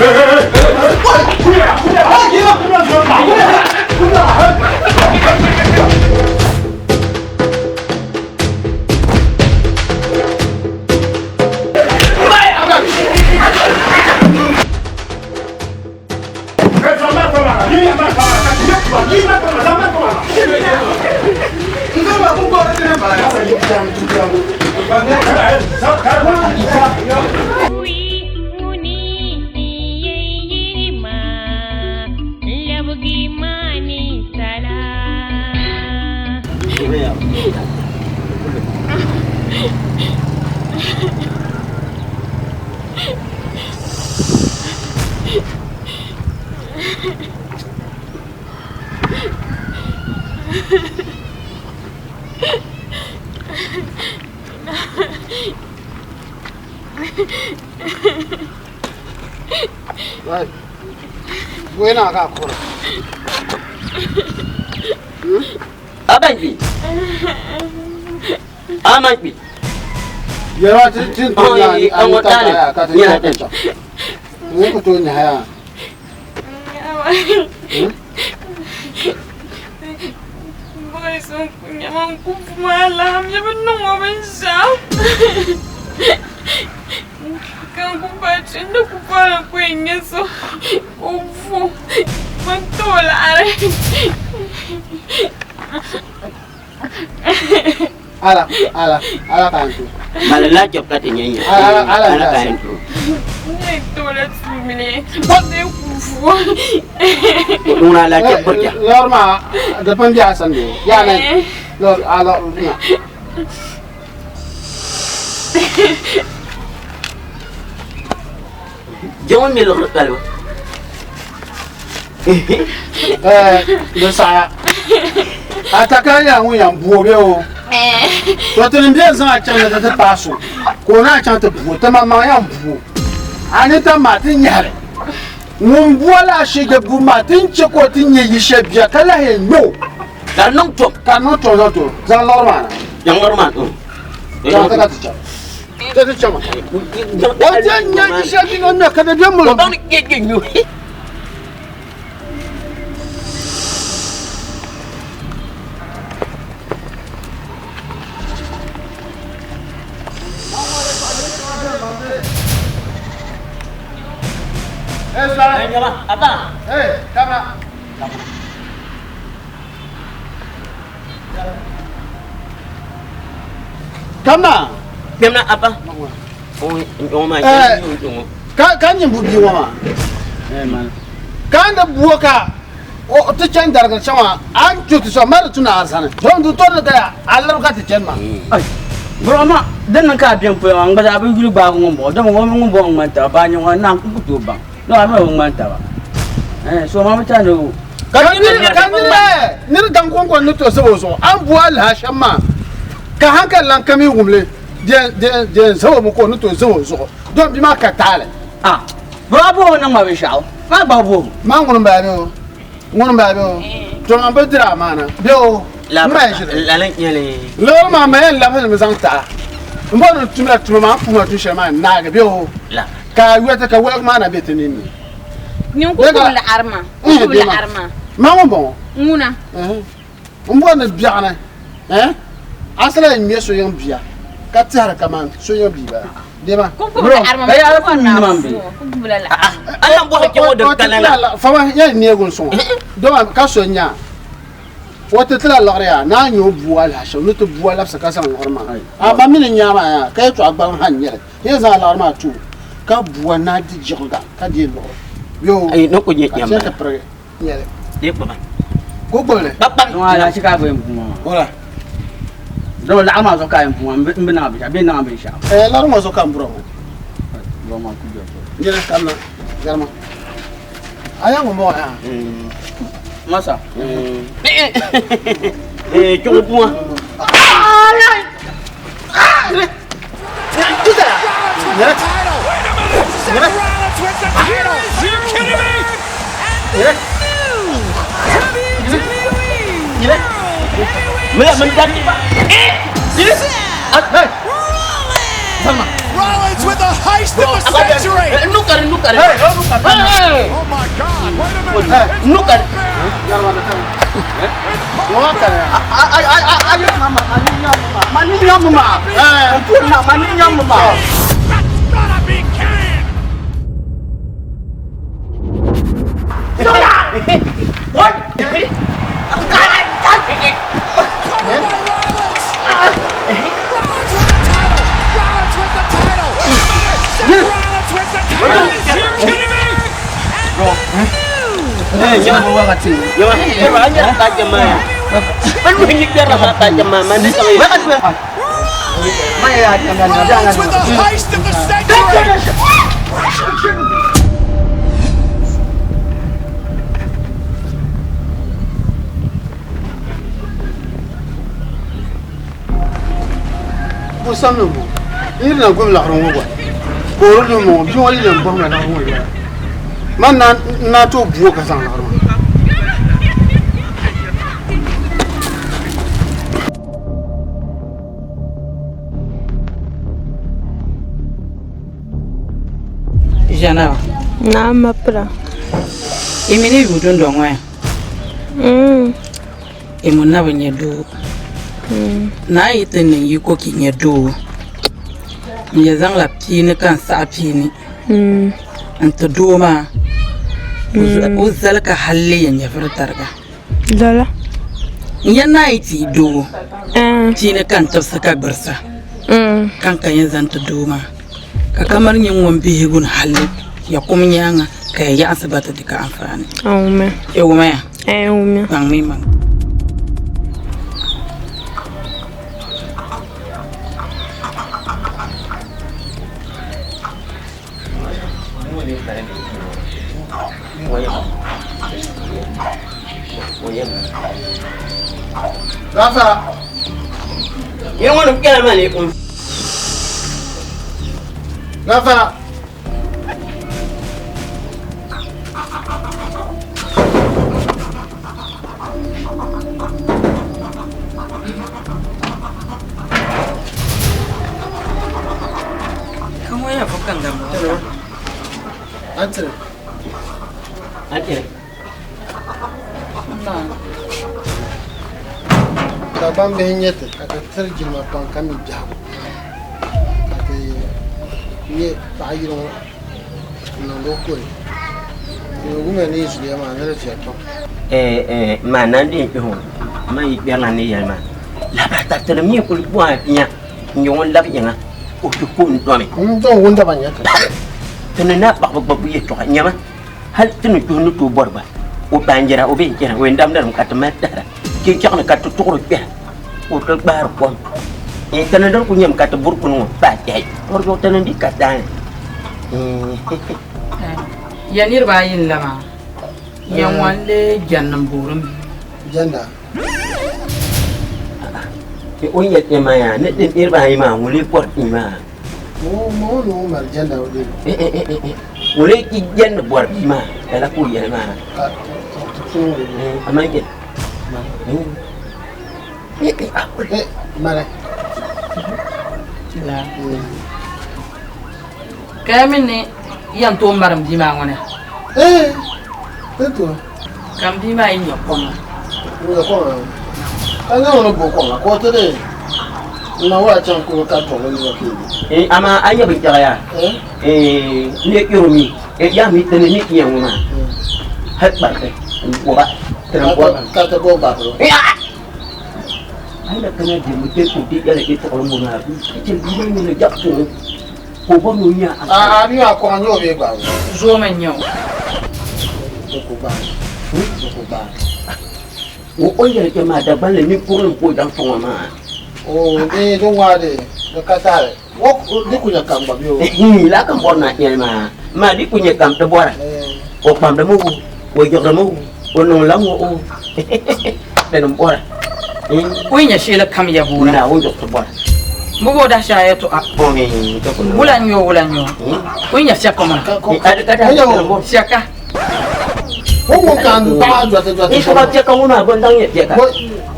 Wena ka kura. Abankpi. Amankpi. Yɛrɛ ti ti to nya ni an ta ya ka ti nya ta. Ni ku to nya ya. Ala ala ala kan to. Malala jab ka ti nya nya. Ala ala ala kan to. Ŋuna la jab burja. Lor ma da pan biya san de. Ya na. Lor ala na. Jɛŋɔ mi liɣiri kpalibu. Eh, di saɣaya. A taka nyɛla ŋun yɛn booi bɛ o. To ti ni bɛn zaŋ a chaŋ ni ti ti paai so ka o naan chaŋ ti booi ti maŋmaŋ yɛn booi a ni tam maa ti nyɛhili ŋun booi la ashige bubu maa ti ni chɛ ka o ti nyɛ yi shɛli bia ka lahi yɛn ŋme o. Ka di niŋ tom. Ka di niŋ tom zaŋ ti o. Zaŋ liɣiri maa na. Zaŋ liɣiri maa na. Zaŋ ti ka ti chaŋ. Ti ti chaŋ maa. O ti yɛn nyɛ yi shɛli bia o ŋme ka di bɛ muli. O baŋ ni kpe nyu. Hey, camera. Kamna. Kpɛmna apa. Ka ka nyim bu bia ŋɔ maa. Ka ni buo ka o ti chani darigiri shɛm maa a ni tu ti so mari tu na a sani. Dɔn di tɔri ni ka a liri ka ti chani maa. Bro ma din niŋ ka a bɛni polo maa n gba zaa bi yuli gbaagi ŋun bɔŋɔ dama ŋɔ mini ŋun bɔŋɔ ŋmani taba baa nyɛ ŋɔ naŋ ku tooi baŋ no a mi bi ŋmani taba so ma bi tani o Ka niri daŋ kɔŋko ni to zaba o zuɣu a ni bo alaha shɛm maa ka hankali lan kami wumli di zaba o mi ka o ni to zaba o zuɣu don bia maa ka taali. Bro a bo o niŋ ma binshɛɣu maa gba bo maa ŋuni m-bala bɛ o ŋuni m-bala bɛ o to man bi diri amaana bɛ o m ma ʒili Lala n-nyɛ li. Loori maa ma yɛn labisimi mi zaŋ taɣa n bɔri ni tumila tuma maa n puhi ma tun shɛli maa n-naagi bɛ o ka a yɔti ka woligi maa na be ti ninni. Nyin ku gbubi laɣiri maa. Ku gbubi laɣiri maa. Maa ŋun bɔŋɔ. Ŋuna. N bɔri ni biɛɣuni a sala yɛn ŋme so yiŋ bia ka tɛhiri kaman so yiŋ bia bala. Dema. Ku gbubi laɣiri maa. Ka yaa ku nima m-be. Ku gbubi la laɣiri. A lan bɔhi kpe ŋɔ din kana la. Fama yɛn neegi n suŋ dama ka so nya. O ti tila liɣiri yaa, naa n-nyɛ o bua alahichi, o ni ti bua labisi ka zaŋ liɣiri maa. Amaa mi ni nyaa maa yaa, ka yɛtɔɣa gbaliŋ ha n-nyɛ li. N yɛn zaŋ a liɣiri maa ti o, ka bua naa di jiɣiga ka deei liɣiri. Bee o, Ayi, ni ku nyɛ ka nyam chɛ bala. ti pirigi nyɛli. Dee kpaba. Ka o gbubi li. Ŋɔ alahichi ka a gba yɛn bu ŋɔ maa. Wala? Dama laɣiri maa zuɣu ka a yɛn bu ŋɔ, m bi niŋ a binshɛɣu bee n niŋ a binshɛɣu. Ɛɛ, liɣiri ŋɔ zuɣu ka m bura ŋɔ. Bua maa ku bɛ polo. Nyini, kamina, jɛrima. A yaa ŋun bɔŋɔ yaa. Masa. Eh, chuɣu bua. Mila min dandi ba. Rollins with the heist of the century. Nukari nukari. Hey! Oh my God! Wait a minute. Nukari. Ŋɔ kani yaa. A yi ma ma, a ni nyam ma. Ma ni nyam ma. Ɛɛ. N puri na, ma ni nyam ma. That's gotta be canned. Covered by Rollins. Rollins with the title. Rollins with the title. Seth Rollins with the title. Are you kidding me? Eh, nyama wakati. Nyama, nyama anya ta jama. Ban mu nyi kera ma ta jama man ni kama. Rollins with the heist of the century. O samli m-bɔŋɔ. N yi na gbubi laɣiri ŋɔ gba, ka o di ŋɔ, bia ŋɔ yi yɛn bɔhim la laɣiri ŋɔ yɛla. Man na n na tooi bu o ka zaŋ laɣiri maa. Ʒɛnaba. Naam ma pira. I mi ni yuui dundɔŋ ŋɔ ya? I mu na bi nyɛ doo. Naa yi ti niŋ yiko ka i nyɛ doo, n yɛn zaŋla piini ka n saɣi piini n-ti doo maa o zali ka hali lee yɛn nyɛvili tariga. Lala. N yɛn naan yi ti yi doo piini ka n tibisi ka gbirisa ka n ka yɛn zaŋ ti doo maa ka kamani nyɛ ŋun bihigu ni hali ya kum nyaaŋa ka ya yaɣisi ba ti di ka anfaani. A wumya. I wumya? Ɛɛ n wumya. Baŋmi maŋ. Gafara. Ye ŋɔ ni kpɛla ma ni kum. Gafara. Ka ŋɔ ya fo kan gam Antire. Antire. Dagbaŋ bihi n-nyɛ ti ka ti tiri jilima pam ka mi biɛhigu ka ti nyɛ paɣa yili ŋɔ n-niŋdi o kore. Di wumiya ni yi zuliya maa ni di viɛli pam. Ma na n din kpɛhi o ma yi kpɛrila ni yɛli maa labari tariti mi kuli bɔhi nya n nyɛ ŋun labi yiŋa o ti ku n dɔmi N dɔn wundaba n-nyɛ ti. Ti ni na paɣaba gba bu yɛltɔɣa nyama hali ti ni tuhi ni tooi bɔri gba o baanjira o bee n-chana o yɛn damdimi ka ti mali tahira chinchaɣu ni ka ti tuɣiri kpɛha ka o ti gbaari kom ti ni din kuli nyɛmi ka ti buri kuni ŋɔ paai kpɛhi o zuɣu ti ni di ka daani. Ya niriba ayi n-la maa ya ŋɔ n-lee jɛndi m-boori m bia. Jɛnda. O ni yɛli shɛm maa yaa ni niriba ayi maa ŋun lee bɔri bia maa. O ma o ni o mali jɛnda o dee. Ŋun lee jɛndi bɔri bia maa lala ka o yɛli maa. Ka ti puuni o dee. Amaa jɛn. Mali. La. Ka ya mi ni yɛn tooi mari m bia maa ŋɔ ni? Ee, ni tooi. Ka m bia maa yi nya kɔŋa. Nya kɔŋa? Ka n zaŋ o ni bo kɔŋa ka o ti di n ma waa chaŋ ka o ka tɔɣili niriba ka yi di. Ee, amaa a nya binshɛɣu yaa? Ee, n lee kpɛri o mi, yaa mi ti ni ni ti yɛn ŋɔ maa, hali kpariti n-gɔba, ti ni gɔba. Ka ti bo gbariti. A na kana diɛmbu kpɛ ka o be yɛla yɛltɔɣali ŋɔ maa ka chɛ bia maa nyɛla jaɣisuŋ ka o bɔri ni o nya a. A a mi a kɔŋ nyɛ o bee gbaai o? Zoomi n-nyɛ o. Di ku gbaai o. Di ku gbaai o. O yɛli kpɛ maa Dagbanli ninkurili m-pa o daŋ sɔŋ maa. Oo di di ŋɔ di di ka taali. Di ku nyɛ kam gba bee o? Laa ka m bɔri ni a yɛli maa. Maa di ku nyɛ kam ti bɔra. O kpamdimi o, o yiɣirimi o, o niŋla ŋɔ o. Dini m bɔra. O yi nya sheeli kam ya boora. Naawuni zuɣu ti bɔra. Bɛ bo dahi shɛŋa yɛltɔɣa. Wula n-nyɛ o, wula n-nyɛ o. O yi nya fiɛka maa. Fiɛka. Fiɛka ŋɔ maa bɔ n-daŋ nyɛ fiɛka.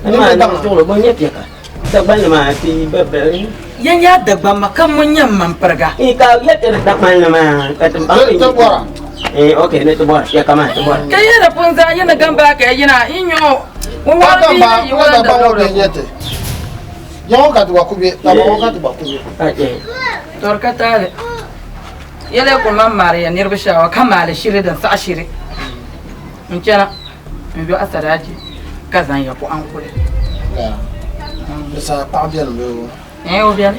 Maa niŋ zuɣuri bɔ n-nyɛ fiɛka. Dagbanli maa ti ba bɛ. Yan yaa Dagbaŋ ma ka ŋun nyɛ m ma m-piriga. Ka yɛli ti Dagbanli maa ka ti baŋ Ti bɔra. Ok ni ti bɔra fiɛka maa ti bɔra. Ka yɛli pun zaa yi ni gamba ka ya yina yi nyɛ o ŋun wɔri bia ni yi wala Dagbaŋ ti. Yaŋɔ ka ti gba ku be, Dagbaŋ ŋɔ ka ti gba ku be. Tɔri ka taali. Yɛli kuli man maari ya niriba shaawa ka maali shiri din saɣi shiri. N chana n yo asadaachi ka zaŋ ya kuɣa n-kuli. Di saha paɣa beni bee o? Ɛɛn o beni.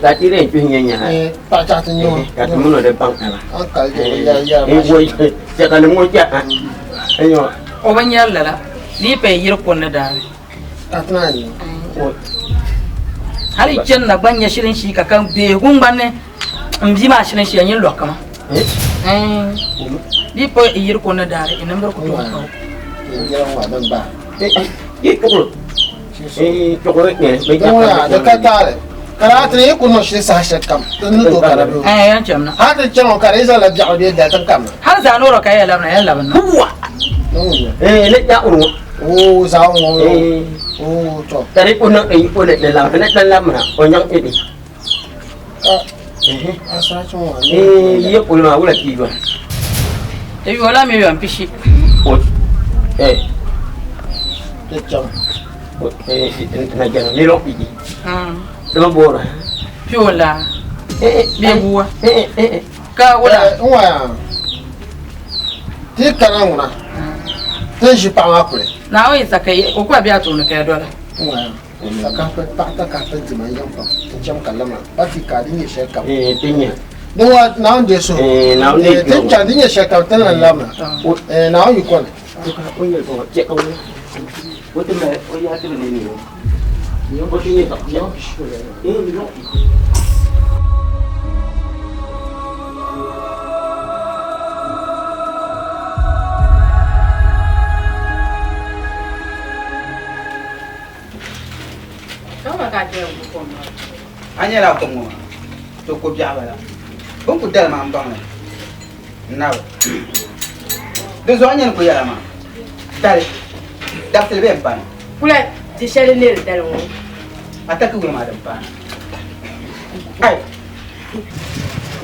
Ka ti yɛn kpihi nyɛ nyaha. Paɣa chaɣ ti nyɛ o. Ka ti mini o di baŋ taba. A kali di bi yɛri yɛri maa shɛm. Chɛkanim ŋɔ chɛ a. O bi nyɛri lala. Di yi paya yiri kunni daani. Ka ti naan nyɛ o. Hali yi chani na gba n-nya shilinshii ka ka beehigu ŋmani m bia maa shilinshii a nyin lɔhi kama. Di yi paya yiri kunni daani yi nimbiri ku tooi ka o. Yi tuɣiri. Di ka taali ka daa ti yi ku niŋ shili saha shɛli kam ti ni tooi kana bee yan chɛmna hali ti chaŋ ka di yi zaŋla biɛɣu bee dali ti kamna hali zaa noora ka ya labina yan labina ne ya ŋɔ oo zaa ŋɔ oo tɔ ka di ku niŋ o ni labina ti labina o nyaŋ ibi asarachi ŋɔ yi kuli maa wula ti yɔli ti yɔla mi yɔn pishi ti chaŋ na jana ni lɔ pigi dama bɔra piyola bee buwa ka wula n waya ti kana ŋuna ti ʒi paɣa maa kuli naawuni yi sa ka o kula bɛ a tooni ka ya dɔla n waya ka kahi paɣa ta kahi dima n yaŋ pam n cham ka lama ba ti ka di nyɛ shɛli kam ti nyɛ din wa naawuni deei suhu naawuni ti chaŋ di nyɛ shɛli kam ti ni labina naawuni yi kɔni o nyɛ o chɛ ka o ti mali o yaa ti bi nini o o ti nyɛ zaɣ piɛlli. A nyɛla kom ŋɔ maa to ko biɛɣu bala bɛ ni ku dali maa m-baŋ li n-nabi di zuɣu a nyɛ ni ku yɛla maa dali dabisili bee m-pani Kula di shɛli n leeri dali ŋɔ. A taki wuli maa din paana. Ai.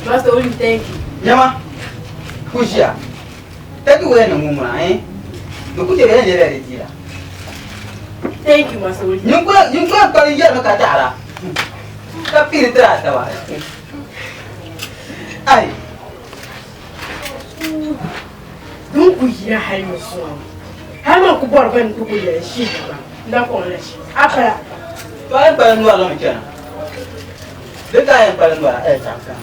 Master Oli, thank you. Nyama, ku ʒiya. Taki wuli ni ŋun ŋuna, eh? Di ku chɛ bɛ yɛn leela di diila. Thank you, Master Oli. Nyin kula nyin kula kpali yɛrimi ka taɣira ka piiri tiri a taba. Ai. Din ku yina hali ni zuɣu hali man ku bɔri ban ti ku yɛli shii daba n na kɔŋ la shii a pala. To a yɛn kpali nɔri la mi chana di ka a yɛn kpali nɔra eh chaŋ chaŋ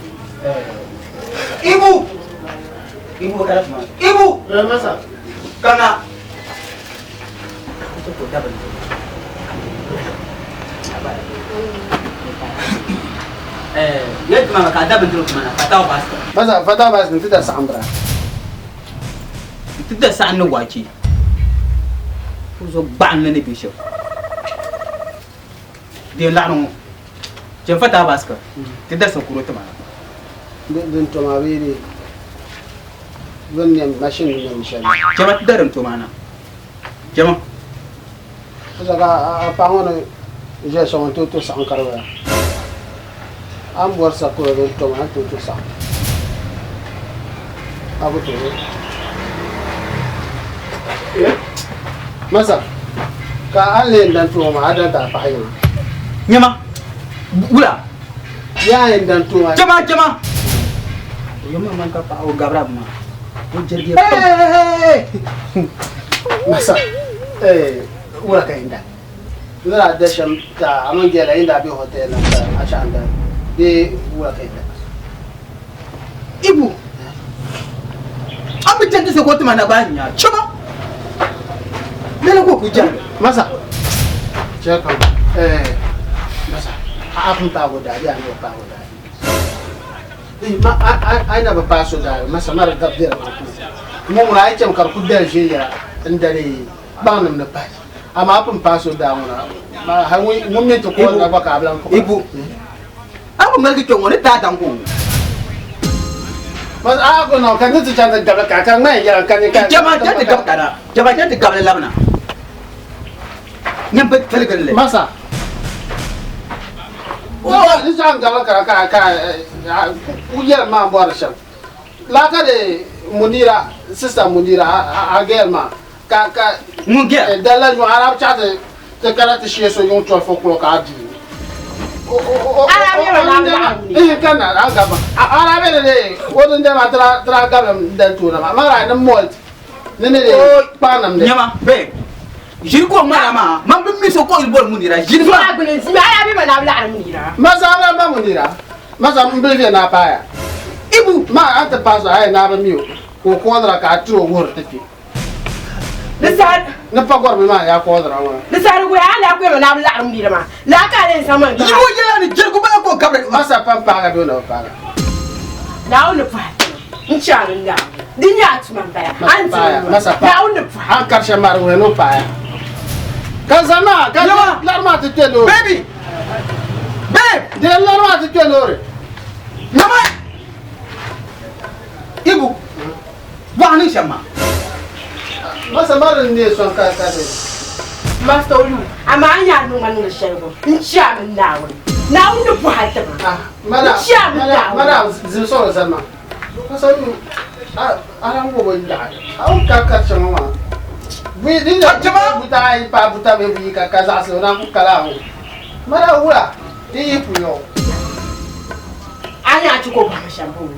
eh Ibu Ibu kala tuma Ibu Eh masa kana eh yɛli tuma ka a da bindirigu tuma na fatawa basket masa fatawa basket n ti da saɣim bira n ti da saɣim ni waakye o zo gbaɣinli ni bɛ shɛm din laɣiri ŋɔ chɛ fatawa basket ti da sakuro tuma na din to maa bee di bin nɛm mashin ni nɛm shɛli chɛma ti da din to maa na chɛma Sasa ka a paɣa ŋɔ ni ʒiya shɛm n tooi to saɣim ka di bala a ni bɔri sakura din to maa a ni tooi to saɣim a ku tooi masa ka a ni lee dan tuo maa a dan ti a paɣa yiŋa nyɛma wula yaa yɛn dan tuo maa chɛma chɛma o yɛn maa man ka paɣa o gabira bi maa o jɛrigiya masa wula ka yɛn dan. N ni daa da shɛm ti a, a mini Gɛla yi ni daa be hɔtɛl la ka a chaɣ n dali bee wula ka yi da? Ibu, a mi chani ti se ko ti ma na gba nya chama. Lele ko ku jani. Masa, chɛ kam, eh, masa, a a pun paagi o daa bee a ni bi paagi o daa? Eh, ma a a a yi na bi paai so daa, masa ma di gabi bɛ di maa puuni. Ŋɔ ŋuna a yi chami ka di ku dali ʒiɛyɛla n-dali kpaŋnim ni pahi. Amaa a pun paai so daa ŋuna, hal ŋun mi ti koori na gba ka a bi lan kpuɣi. Ibu, a ku ŋmaligi kpe ŋɔ ni taai daŋ ko. A ko nɔ ka ni ti chaŋ ti gabili ka ka ŋmaya yɛla ka ni ka. Jama chaŋ ti gabi kana, jama chaŋ ti gabili labina. Nyam bi tiligiri li. Masa. Ni chaŋ gabili kana ka ka ku yɛli maa bɔri shɛm. Laa ka di Munira, sister Munira, a girl maa. Ka ka ŋun gɛ dala nyɔ arab chaɣ ti ti kana ti shee so yuŋ 12 o'clock a duu. Ihin ka na a gaba arabe ni de o din dama tira tira gablim dali toona maa mara ni malt ni ni de kpaanam de. Nyama be ʒiri ko ŋmana maa man bi mi so ko yuli boli Munira ʒiri maa. Masa ala ba Munira masa n bili na paaya. Ibu ma a ti paai so a yɛ naa bi mi o ka o koodira ka a tiri o wuhiri ti kpe. Di saha ni pa gɔrimi maa yaa koodira maa. Di saha di wuhi a ni daa kuyama ni a bi laɣiri m bia maa, laa ka a lee zaŋ ma n-gahi a. Yibo yɛla ni jɛrigu bala ka o gabiri. Masa pam paaga bee o na bi paaga? Naawuni ni pahi ti ma, n chaŋ ni Naawuni. Di nyɛ a tuma m-bala, a ni ti Paaya, ma. Masa paaya. Naawuni ni pahi. A ni kari shɛm maa di wuhiya ni o paaya. Ka zani maa ka lari maa ti kpe loori. Baby! Babe! Di lari maa ti kpe loori. Nyama! Ibu! Bɔɣu ni shɛm maa. Masa mari n neei sɔŋ ka ka di. Master Olu, amaa a nya a ni ŋma niŋdi shɛli ŋɔ, n chɛ a mini Naawuni. Naawuni ni bɔhi a ti ma. N chɛ a mini Naawuni. Madam, zim sɔŋ zani maa. Masa Olu, a lan wo bin yaɣi. A ni ka kari shɛŋa maa. Buyi din nya buta ayi paai buta bee buyi ka ka zaɣisi o naan ku kala a ŋɔ. Madam wula, di yi puya o. A nya a ti ko bɔhimi shɛm boo?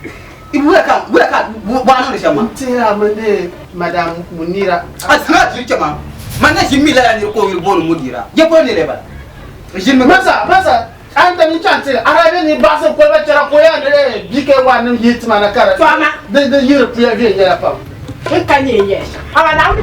Wula ka wula ka bɔɣu niŋdi shɛm maa. N tihira mi ni Madam Munira. A zina ʒiri chɛ maa, man na ʒi mi lala niri ka o yuli booni Munira. Ya polo ni lee bala? N ʒini mi. Masa, masa, a ni tam yi chaŋ ti Arabi ni baɣisi koliba chɛra ka o yaa ni BKY nim yihi tima na ka di di yiri puya viɛnyɛla pam. N ka nyɛ n yɛli shɛm, amaa Naawuni.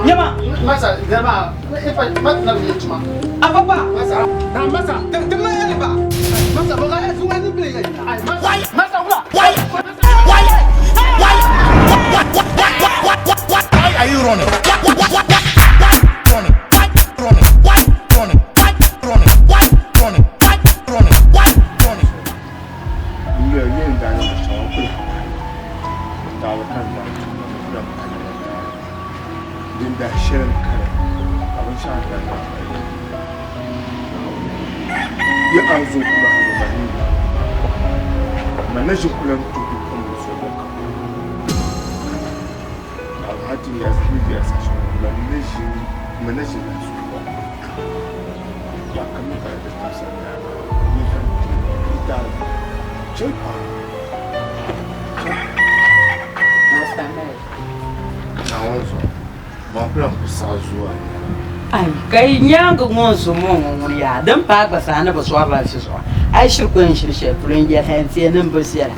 Nyama. Masa, zama, ifa, masa na bi tuma. Apapa. Masa. Na masa. Tuma ya ba. Masa, ba ka su wani bile ya. Ai, masa. Masa wula. Why? Why? Why? Why? Why are you running? Why? Why? Why? Running. Why? Running. Why? Running. Why? Running. Why? Running. Why? Running. Why? Running. N yɛn daa niŋ shɛŋa n kuli daali ka n daa tum n kuli pali din daa shɛli n kali ka binshɛɣu daa daa pali yi a zo kula hali ma ni ma na ʒi kula n tuhi kom di zuɣu ka hati ya ya sa shɛŋa ma na ʒi ma na ʒi la zuɣu ba ka mi ka di ta sa ni ka daa chɛ pa Naawuni zuɣu man ku lahi ku saɣi zuwa Ai, ka yi nyaaŋa ŋɔ n-zo ŋɔ ŋɔ ŋuni yaa, din paai gba zaa ni bi zɔrila ʒi zuɣu. A yi shiri ku yɛn ʒini shɛli polo n-yɛli ha n-ti ni m bi viɛla.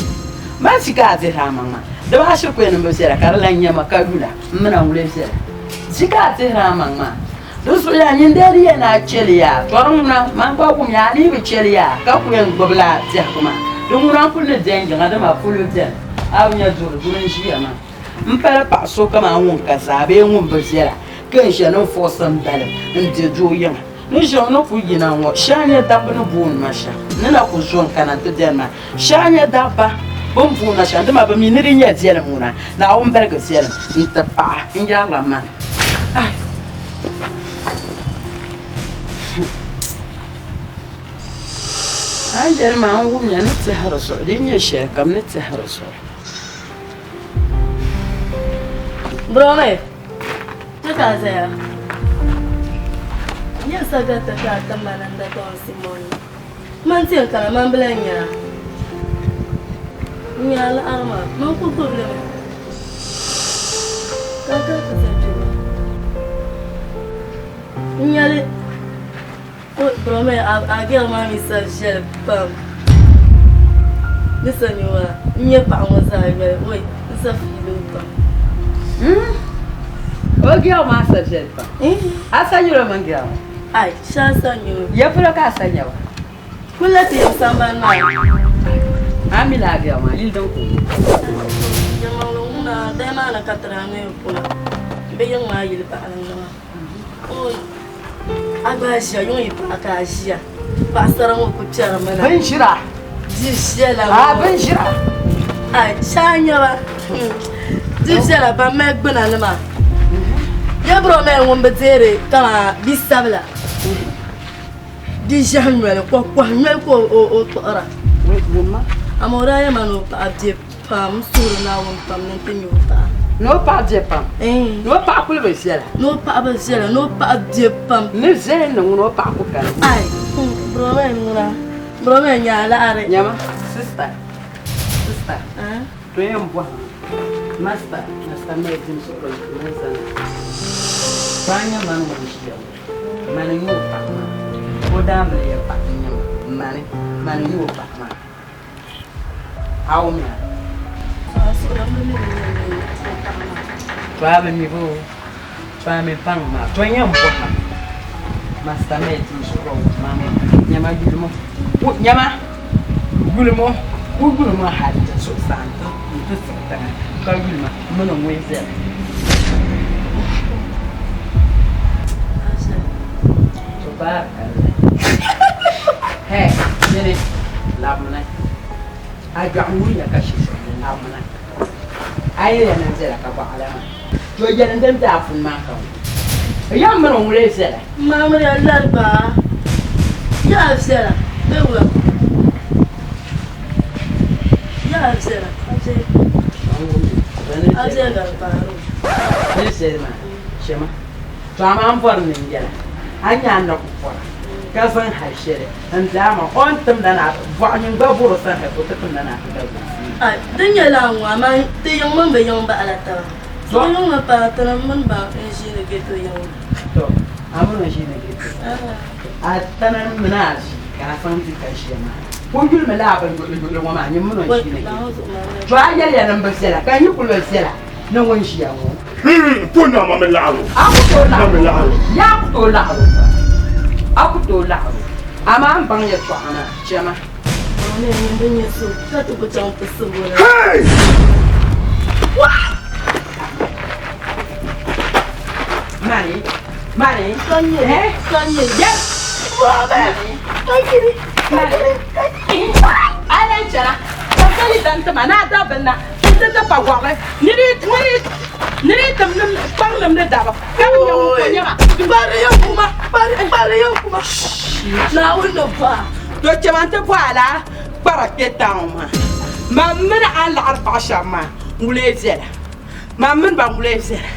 Man si ka a dihiri amaŋ maa. Di baa shiri ku yɛn ni m bi viɛla ka di lan nya ma ka yula m mini a ŋun viɛla. Di ka a dihiri amaŋ maa. Di zuɣu yaa nyin dee di yɛn a chɛ li yaa, tɔri ŋuna man gba wum ya a ni yi bi chɛ li yaa ka ku yɛn gbibila biɛhigu maa. Di ŋuna n-kuli ni beni yiŋa dama polo beni a bi nya duri, duri n-ʒiya maa. M pala paɣ so kaman ŋun ka zaa bee ŋun bi viɛla ka n ʒe ni n fuɣisi m balim n-di doo yiŋa. Ni ʒiɛm ni ku yina ŋɔ, shee a nya dabba ni booni ma shɛm, ni na ku zo n-kana nti dɛli ma. Shee a nya dabba bɛ ni booni ma shɛm, dama bɛ mi ni di nyɛ viɛlim ŋuna, Naawuni baligi viɛlim n-ti paɣa n-yɛrila ma ni, Ai! A ni yɛli ma n wumya ni tɛhiri zuɣu, di yi nyɛ shɛlikam ni tɛhiri zuɣu. Brome, kpe ka a zaya. N yɛn sa garita ka a tim ma nimda tɔŋ Simoni. Man ti yɛn kana man bi lahi nya a. N nya a laɣiri maa, man kul gbibi li mi. Ka n kana ti zali kpe maa. N nya li, o bro man, a girl maa mi sa viɛli pam. Ni sa nya o maa, n nya paɣa ŋɔ zaa yoli, oi, n sa fiili o pam. O girl maa sa viɛli pam. A sa nyɛla o mini girl maa? Ai, shee a sa nya o. Ya polo ka a sa nya ba? Kulla ti yɛm sambani maa ni. A mi lala girl maa, yili din ka o be. Yɛlimaŋli ŋuna, daya maa ni ka ti daa ŋme kuna. Bɛ yiŋ maa yili baɣilinga maa. Oi, a gba ʒiya, yuŋ yi paɣi ka a ʒiya. Paɣasara ŋɔ ku kpɛrimi na. Binʒira. Di viɛla ŋɔ. A binʒira. Ai, shee a nya ba. Di viɛla ban mali gbuna nima. Ya bro mali ŋun bi deeri kaman bi sabila. Di ʒiɛhi noli, kɔhi noli ka o kpuɣira. Amaa o daa yɛli ma ni o paɣa be pam, n suhiri Naawuni pam ni n ti nya o paɣa. Ni o paɣa be pam? Ni o paɣa kuli bi viɛla? Ni o paɣa bi viɛla, ni o paɣa be pam. Ni viɛli ni ŋuni o paɣa ku kani. Ai, bro mali ŋuna, bro mali nya alaɣiri. Nyama, sister, sister. To yɛn bɔhimi, Master, Master mali dim suɣulo n-ti mani zani. To a nya mani ŋun ʒiya ŋɔ, mani n-nyɛ o paɣa maa. O daa mali ya paɣa n-nyɛ ma, mani, mani n-nyɛ o paɣa maa. A wumya? To a bi mi ba o, to a mi baŋ maa. To n yɛn bɔhimi, Master mali dim suɣulo n-ti mani maa, nyama yuli mo, nyama! Yuli mo, o yuli mo hal ti zuɣusaa nti siɣi tiŋa, ka yuli ma m mini ŋun viɛla. Tubaarikallah. Hey, nyini, labimina. A gbɛɣu ŋun ya ka shi shɛli ni labimina. A yi yɛli ni n viɛla ka bɔɣila maa. To yɛli n din be a puni maa ka ŋun. Ya m mini ŋun lee viɛla. Maamriya lariba, yaa viɛla bee wula? Yaa viɛla, a viɛli, a viɛli ka di paari o. Ni viɛli maa, chɛma, to amaa m bɔri ni n yɛla, a ni nya a ni na ku pɔra ka zaŋ hal shɛli n-di a maŋ, o ni timda ni a bɔɣu nyin gba bɔr o sani hal ka o ti timda ni a ti da gulisi. Ai, di nyɛla a ŋɔ, amaa ti yiŋ mini bɛ yiŋ baɣila taba. Ti yiŋ mi paai ti ni mini ba n-ʒiini ghetto yiŋ maa. To, a mini o ʒiini ghetto. A tana mini a ʒi ka a zaŋ di ka ʒiya maa. Ka o yuli mi laa bin yuɣili yuɣili ŋɔ maa, nyin mini o ʒiini ghetto. To, a yɛliya ni m bi viɛla, ka n yi kuli bi viɛla ni ŋun ʒiya ŋɔ. Po naa ma mi laɣiri o. A ku tooi laɣiri o. Yaa ku tooi laɣiri o gba. A ku tooi laɣiri o. Amaa m baŋ yɛltɔɣa maa, chama. Hey! Mani, mani, eh? Yes! Alan chana, ka sali dan tima na da binna, n ti ti pa gɔɣili, ni di ni di ni di tim nim kpaŋ nim ni daba, ka bi nyɛ ŋun ko nyɛma. Kpari yɛn kuma, kpari kpari yɛn kuma. Naawuni ni bɔha. To chɛma n-ti bɔhi a la kpara kpe town maa. Man mini a ni laɣiri paɣa shɛba maa ŋulee viɛla. Man mini ba ŋulee viɛla.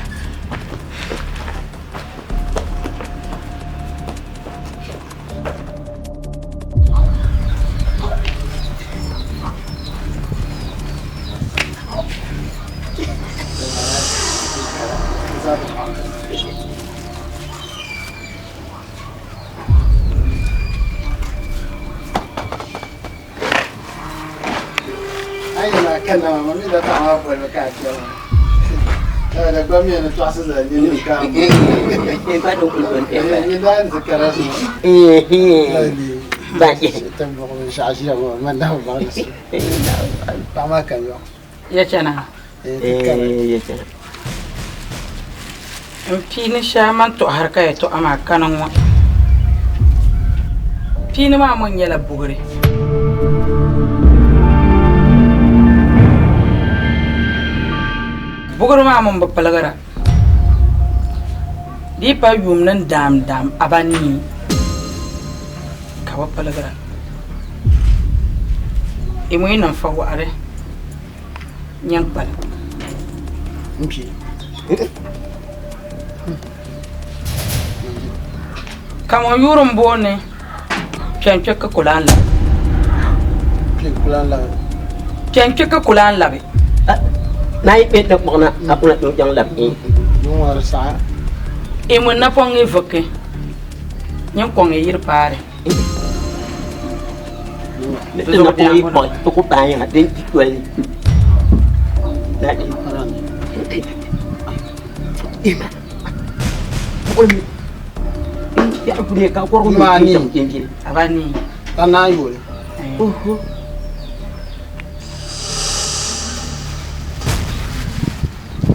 Ayi na kana ma mi da paɣa maa boli ka a kpɛ maa. Da gba mi ni tɔɣisi zali ni ni ka. Ni daa zikara so. Tin buɣu binshaɣu ʒiya ŋɔ man daa bi baŋ ni so. Paɣa maa ka yɔɣu. Ya chana. Ya chana. N piini shɛhi man tɔhiri ka yɛtɔɣa maa kani ŋɔ. Piini maa mɔ nyɛla bugiri. Bugiri maa mɔ bi piligira. Di yi pa yuum ni daam daam abanii ka bi piligira. Yi mɔ yi niŋ fawaɣiri. Nyɛ kpalim. Ka ŋun yuri m-booni Kpɛŋkpɛ ka ku lan la. kpɛ ku lan labi. Kpɛ n-kpi ka ku lan labi. Na yi kpɛ ti kpuɣi na ka ku na tooi chaŋ labi. Ŋun di saɣi. I ŋun napɔŋ yi vuki, nyin kɔŋ yi yiri paari. Ni ti napɔŋ yi kpuɣi, ti ku paai yiŋa din ti toli ni. Na di. Ima. Buɣuli. Biɛɣu kuli ka kɔrigu mi Maa ni. chaŋ chinchini. Aba ni. Ka naan yooli. Oho.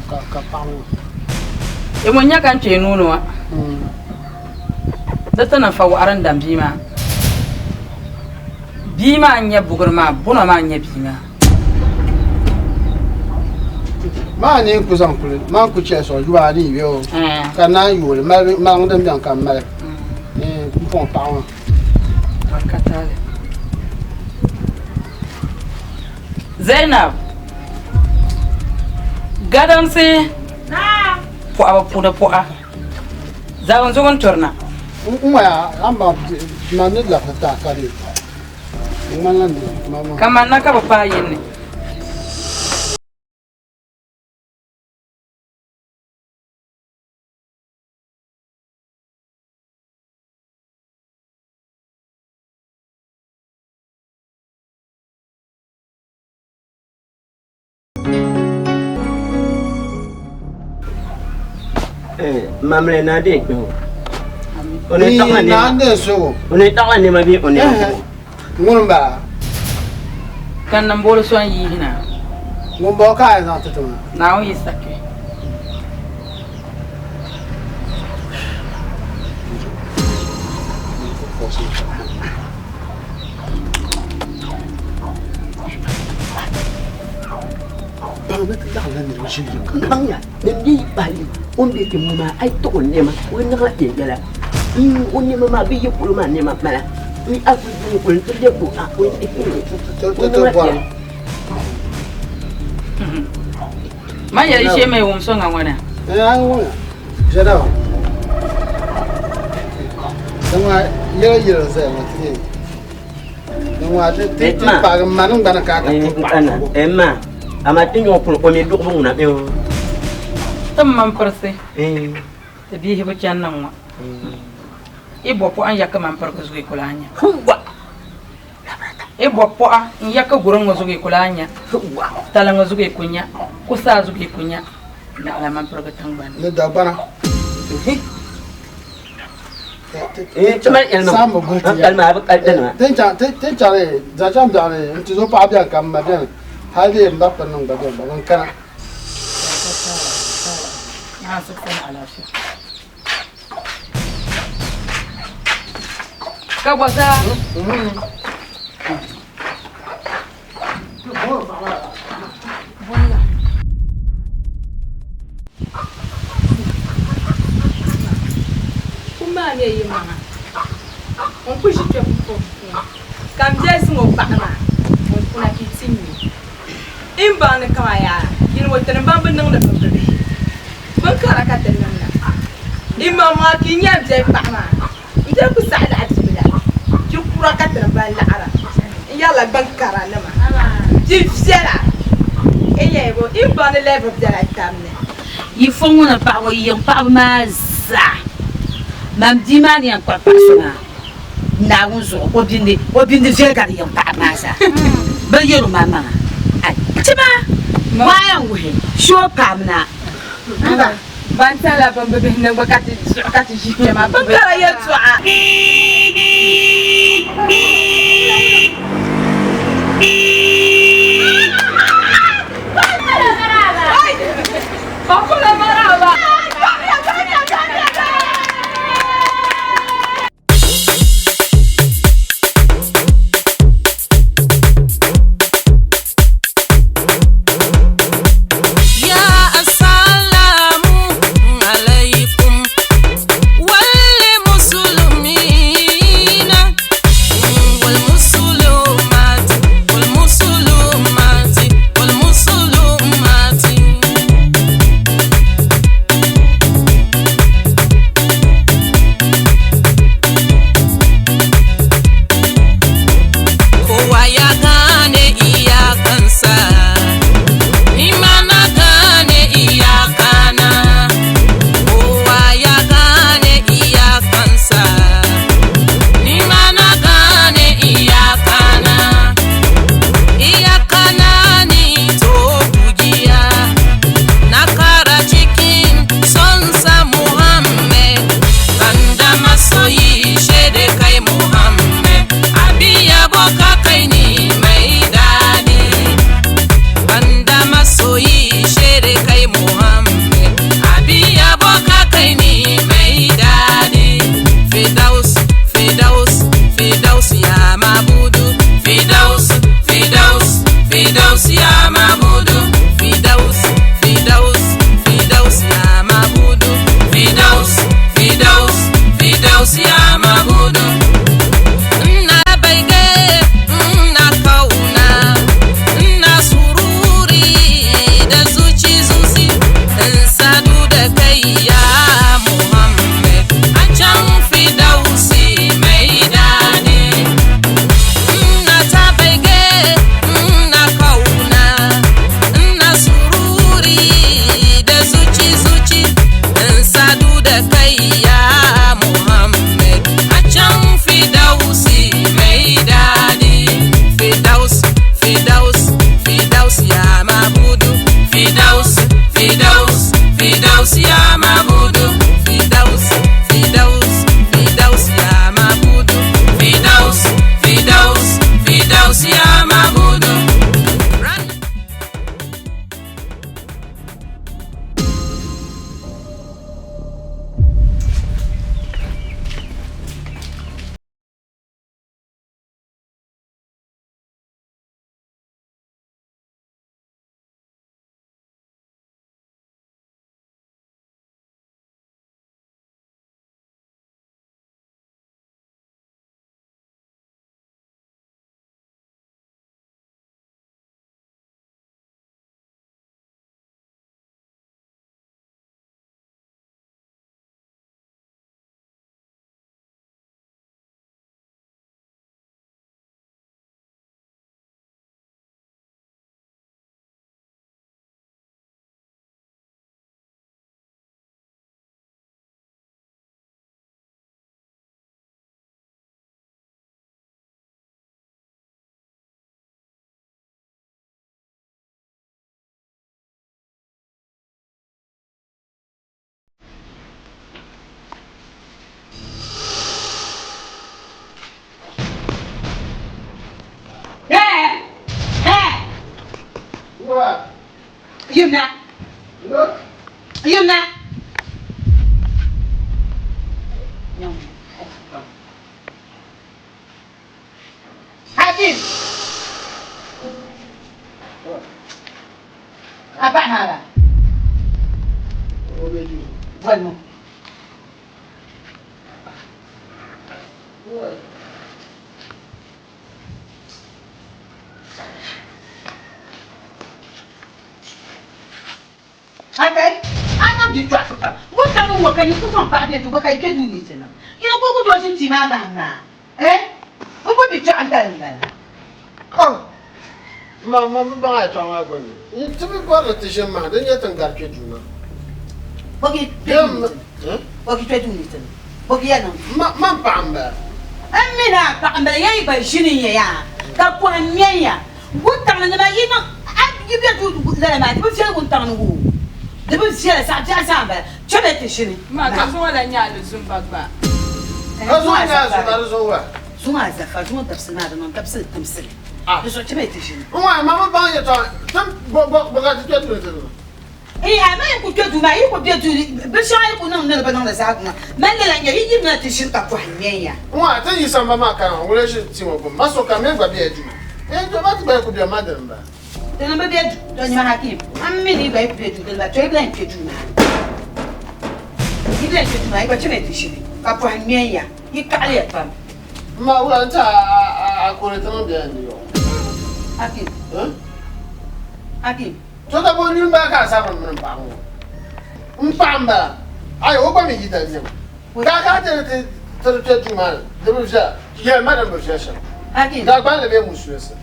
Ka ka paɣa ŋɔ. I ŋun nya ka n kpee nuu ni ŋɔ. Di ti niŋ fa waɣiri n-dam bia maa. Bia maa n-nyɛ bugiri maa, bunɔ maa n-nyɛ bia maa. Maa ni ku zaŋ kuli maa ku chɛ sɔŋ yuba ni bɛ o ka naan yooli mali maliŋ din bɛni ka m mali n pɔŋ paɣa ŋɔ. Zainab, gadamsi pɔɣibu puuni pɔɣa, zaŋ zuɣu n-turi na. N ŋmaya ama ma ni labisi tahi ka di ŋmanila ni ma Ka man na ka bɛ paai yin ni. Mamle naa dee kpɛ o. O ni taɣila Naa nɛma. dee so. O ni taɣila nɛma bee o nɛma zuɣu. Ŋuni m-bala. Ka n niŋ booli so n yihi na. Ŋun bɔŋɔ ka a yɛn zaŋ ti ti ma. Naawuni yi saki. Baŋ ni ti laɣimla niriba ʒili yini kam. Baŋya nim yi bahi o ni bɛ ti ŋɔ maa a yi tuɣi o nɛma o niŋla viɛnyɛla o nɛma maa bɛ yi polo maa nɛma bala n a kuli dini kuli ti lɛbi o a o o niŋla viɛla. Man yɛli shee mai wum so ŋa ŋɔ na. Eh, an ŋɔ Jɛda o. Din ŋɔ yɛli yɛli n-zaya ŋɔ ti yɛn. Din ŋɔ ti ti ti paagi ma niŋ gbana ka a ka Ana ma ama ti nyɔ polo o mi duɣubu ŋuna mi o. Ti man pirisi. Ti bihi bi chani niŋ ŋɔ. I bɔ pɔɣa n-ya ka man pirigi zuɣu ku lahi nya. I bɔ pɔɣa n-ya ka guriŋ ŋɔ zuɣu ku lahi nya. Tali ŋɔ zuɣu ku nya. Kusaa zuɣu ku nya. Naɣila man pirigi tiŋgbani. Ni dagbana. Tin chani zachaŋ biɛɣuni n ti zo paɣa biɛni ka m ma biɛni hali dee m ba kpiri niŋ gba biɛni gba bin kana. Ka bɔ zaa. Kum maa nyɛ yi maŋa. N ku ʒi kpe pumpɔŋ ka m biɛli zaŋ o paɣa maa n kuna ka yi ti nya o. N baŋ ni kaman yaa yini ŋɔ ti ni baŋ bi niŋdi bɛ bibihi. Bin kara ka ti niŋ na. Yi maŋmaŋa ka yi nya m biɛli paɣa maa. M biɛli ku saɣi laɣi bibila. Bi kura ka ti ni baŋ laɣira. N yɛrila gbin kara nima. Bi viɛla. N yɛli bo, yi baŋ ni lɛvi bela tam ni. Yi fo ŋuna paɣa ŋɔ yiŋ paɣaba maa zaa man bia maa ni yɛn kpuɣi paɣa so maa Naawuni zuɣu o bindi o bindi viɛli gari yiŋ paɣaba maa zaa bɛ yɛl o maŋmaŋa ai tima waa yɛn wuhi shoo paamina. Ban tala bin bi bihi niŋbu ka ti zuɣu ka ti ʒi kpɛ maa bin kara yɛltɔɣa. Ya assalamu alaikum wal muslimina wal muslimat wal muslimat wal muslimat. Yimna. Yimna. Hakim. A paɣa maa la. Bɔlimi. Akai, a niŋ di tɔɣisi pam. Wuntaŋ ŋɔ ka yi ku zaŋ paɣa bɛ du ka yi kpe duu ni ti niŋ. Yi ku ku tooi ʒini tia maa gahim maa. Eh? N ku bi tɔɣi n-tali m-bala. Oh! Ma, ma bi baŋ a yɛtɔɣa maa gbunni. Ti bi bɔri ni ti ʒini maha, di n-nyɛ ti ni gari kpe duu maa. Bɔ ka yi kpe duu ni ti niŋ? Bɔ ka yi kpe duu ni ti niŋ? Bɔ ka ya niŋ? Ma, man paɣa m-bala. M mi ni a paɣa m-bala, ya yi gba ʒini n-nyɛ ya ka pɔhim ŋmɛn ya. Wuntaŋ ni nima yi niŋ a yi be duu lala maa di bi viɛli wuntaŋ ni woo di bi viɛla zaɣ biɛɣu zaa m-bala kpɛmi ti ʒini. Ma ka zuŋɔ lan nyɛ alizumba gba. Ka zuŋɔ nyɛ alizumba gba. Zuŋɔ azafa zuŋɔ dabisili maa di niŋ dabisili timsili di zuɣu kpɛmi ti ʒini. N ŋɔ ma bi baŋ yɛtɔɣa tim bɔ bɔ bɔ ka ti kpɛ duu ti niŋ. Iin amaa yi ku kpe duu maa yi ku be duu binshɛŋa yi ku niŋ ni di bi niŋdi zaa ŋɔ mali lala n-nyɛ yi yimina ti ʒini ka pɔhim ŋmɛn ya. N ŋɔ ti yi samba maa kana ŋɔ ŋuna ʒi tia ŋɔ gbuni ma sokam mi gba bela duu maa. Iin to ma ti gba yi ku be ma dini m-bala. Dini bi be duu to nyama Hakim m mi ni yi gba yi ku be duu dini ba to yi bi lahi kpe duu maa ni. Yi bi lahi kpe duu maa yi gba chami ti ʒini ka pɔhim ŋmɛn ya yi kaɣiliya pam. M ma wula n-ti a kuri ti niŋ bɛya n-di yɔɣu. Hakim. Hakim. To ka bo yuli maa ka a sabiri mini m paɣa ŋɔ? M paɣa m-bala. Ayi, o gba mi yi dali nyɛma. Ka a kana ti ni ti tiri kpe duu maa ni, di bi viɛla. Yɛli ma din bi viɛli shɛm. Dagbanli bee musulinsi?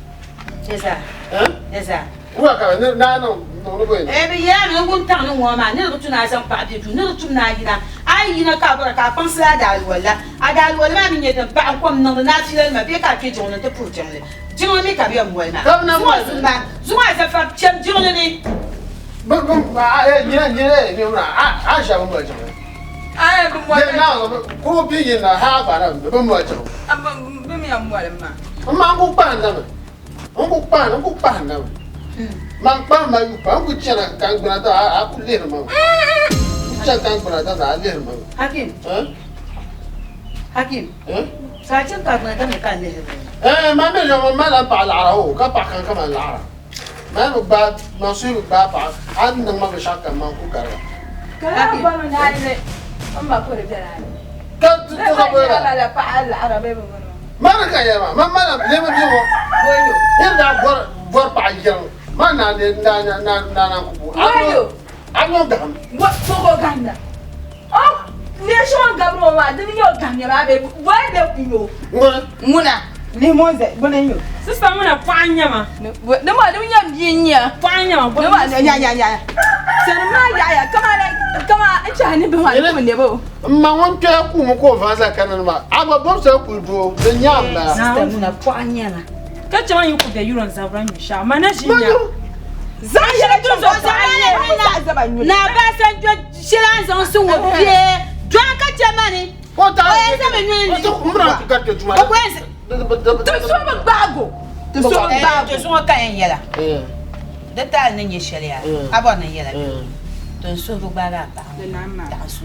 Wula ka bɛ ni a niŋ niŋ ni bɔ yɛn niŋ? Bɛ yɛla mi ni wuntaŋ ni ŋɔ maa, ni di bi tu ni a zaŋ paɣa be duu, ni di tum ni a yina. A yi yina ka a bɔra ka a kpaŋsila a daalwali la. A daalwali maa mi nyɛ din paɣi n-kom niŋdi naafilanima bee ka a kpe jiŋli nti puhi jiŋli. Jiŋli mi ka bɛ yɛn moli maa. Zuŋɔ zuŋɔ maa, zuŋɔ azafa kpɛm jiŋli ni. Hakim, Hakim, saa chɛ ka gbuna damli ka n lihiri li. Ɛɛn, maa mi yɔŋɔ m malila m paɣa laɣira o, ka paɣa kam kaman laɣira. Maa mi gbaai, man suhu bi gbaai paɣa, a ni niŋ ma binshɛɣu kam man ku gari ba. Ka laa bɔri ni a yi m ma kuli bela ni. Ka ti Bɛ ka ma boli ba. nyɛla paɣa laɣira bee bɛ bɔri ma. Maa ni ka yɛli maa, man malila niriba bia ŋɔ. Bɔyo. Niri daa bɔri bɔri paɣa yiŋ, man naa ne naa naa naa naan ku bo. Bɔyo. A ni o gahim. Bɔ ko gahimda. O nir shɛŋa gabiri o maa, dini nyɛ o gahimya maa bee bɔyi bee kun o. Ŋuna. Ŋuna. Lihimo n-zaya, buni n-nyɛ o. Sista ŋuna pɔɣa n-nyɛ ma. Di maa di nyɛ bia n-nyɛ. Pɔɣa n-nyɛ ma. Di maa nya nya nya. Sani maa yaɣiya kaman kaman n chɛhi ni bihi maa ni ku nɛba o. M ma ŋun kpɛya kuumi ka o vaai zali ka nini maa, a gba bɔbisila kuli doo, di nya m-bala. Sista ŋuna pɔɣa n-nyɛ ma. Ka chɛ ma yi ku be yuri n-zabira nyu shɛɣu, ma na ʒi nya. Zaɣ shɛli dini zuɣu zaɣ nyɛ. Naa Baasanjɔ shɛli a ni zaŋ si ŋɔ bee dɔɣi ka chɛ ma ni o yɛn zaŋmi nyuli n-di o ko yɛn Ti so bi gbaago. Ti so bi gbaago. To zuŋɔ ka yɛn yɛla di taali ni nyɛ shɛli yaa a bɔri ni n yɛla bee to n suhu bi gbaagi a paɣa ŋɔ taɣi su.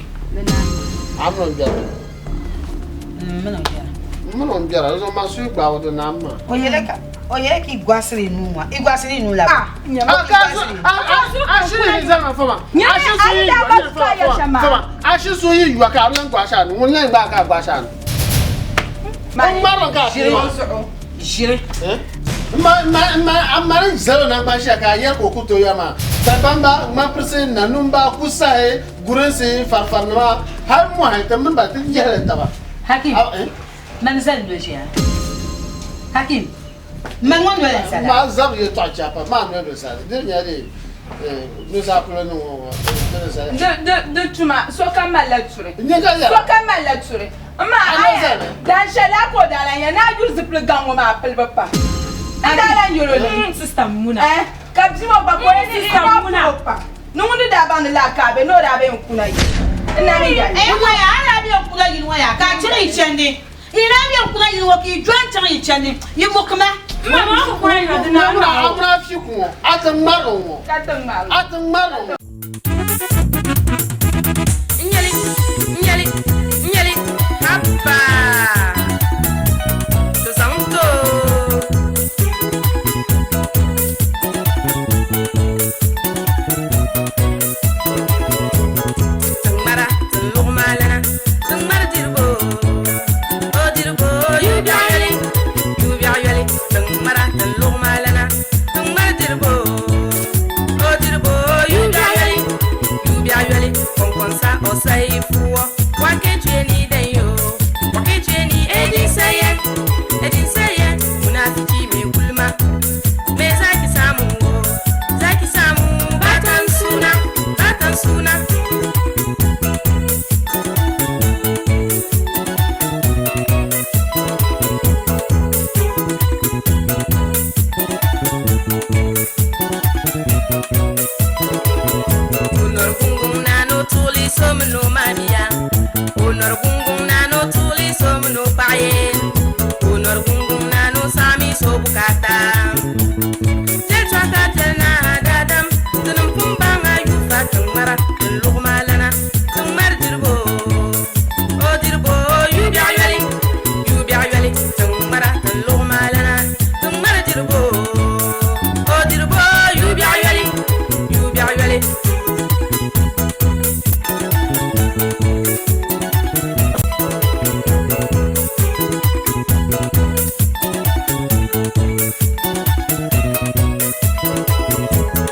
A mini o biɛri. M mini o biɛri. M mini o biɛri di zuɣu man suhu gbaabu di naam maa. O yɛla ka o yɛla ka i gɔasiri i nuu ŋɔ i gɔasiri i nuu la Ashi so yi yua ka a lan gbaai a nuu ŋun lan gbaai ka a gbaai a nuu. N ŋmarimi ka a pili maa. Ʒiri. A mali zalo naŋgban shɛli ka a yɛli ka o ku tooi ya maa. Dagbamba, ŋmanpirisi, nanumba, kusahi, gurinsi, farifarinima hali mɔhi ti mini ba ti yɛhili taba. Hakim, mani zali noli ʒiya. Hakim, mani ŋɔ noli n-zali a. Maa zabiri yɛltɔɣa chɛpa, maa noli bi zali. Di nyɛla dee nuzaa polo ni ŋɔ ŋɔ di ni zali. Di tuma, sokam malila turi. N-nyɛ ka yɛra. Sokam malila turi. M ma, aya, dan shɛli la ka o daa lan yɛli ni a yuri zipili gaŋ ŋɔ maa pilibu pam. N daa lan yɛl o li. Sista Muna. Ka bia ŋɔ gba ka o yɛli ni Sista n Muna. daa puhi o pam. Ni ŋun ni daa baŋ ni laa ka a be ni o daa be n-kuna yili. N na mi yɛli. N ŋɔ yaa, a daa be n-kuna yili ŋɔ yaa, ka a chaŋ yi chandi. Yi daa be n-kuna yili ŋɔ ka yi do n-chaŋ yi chandi. Yi muki ma. Ma ma ku kura ina dina. Amuna fi ku ŋɔ a ti ŋmari ŋɔ. Ka ti ŋmari. A ti ŋmari ŋɔ. Nyɛli, nyɛli, nyɛli, haba. To zaŋ to. Tiŋmara, tiŋ luɣuma lana, tiŋmari diribo, o diribo, yubiɛɣu yoli, yubiɛɣu yoli, tiŋmara, tiŋ luɣuma lana, tiŋmari diribo, o diribo, yubiɛɣu yoli, yubiɛɣu yoli, kɔnkɔnsa o sayi fuwɔ, wakechwe ni den yo, wakechwe ni edinseye, edinseye, munafici mai gulma, me zaki samu o, zaki samu batan suna, batan suna. Onor gungun na no tuli somno mamiya. Onor gungun na no tuli somno paye. Onor gungun na no sami so bukata. Tel chaka tel na dadam. Tunum kumbanga yufa tumara. Lugma lana tumar dirbo. O dirbo yubiya yoli. Yubiya yoli tumara. Lugma lana tumar dirbo. O dirbo yubiya yoli. Yubiya yoli.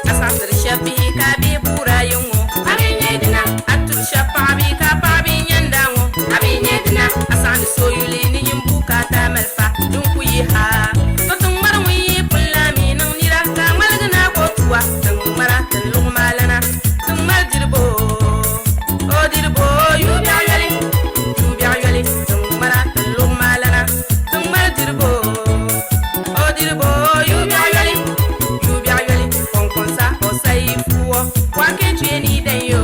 Asatiri shɛba bihi ka bihi buura yi ŋɔ a bi nyɛ dina a turi shɛba paɣa bihi ka paɣa bihi nyɛnda ŋɔ a bi nyɛ dina a saɣandi so yuli ni nyin bukaata malifa din ku yi ha to tiŋ ŋmari ŋun yi pun la mi niŋ nira ka ŋmaligi na ka o tuwa tiŋ ŋmara ti luɣuma lana tiŋ ŋmari diribo o diribo yubiɛɣu yoli yubiɛɣu yoli tiŋ ŋmara ti luɣuma lana tiŋ ŋmari diribo o diribo yubiɛɣu yoli yubiɛɣu yoli kɔnkɔnsa o sayi fuwɔ wakechwe ni den yo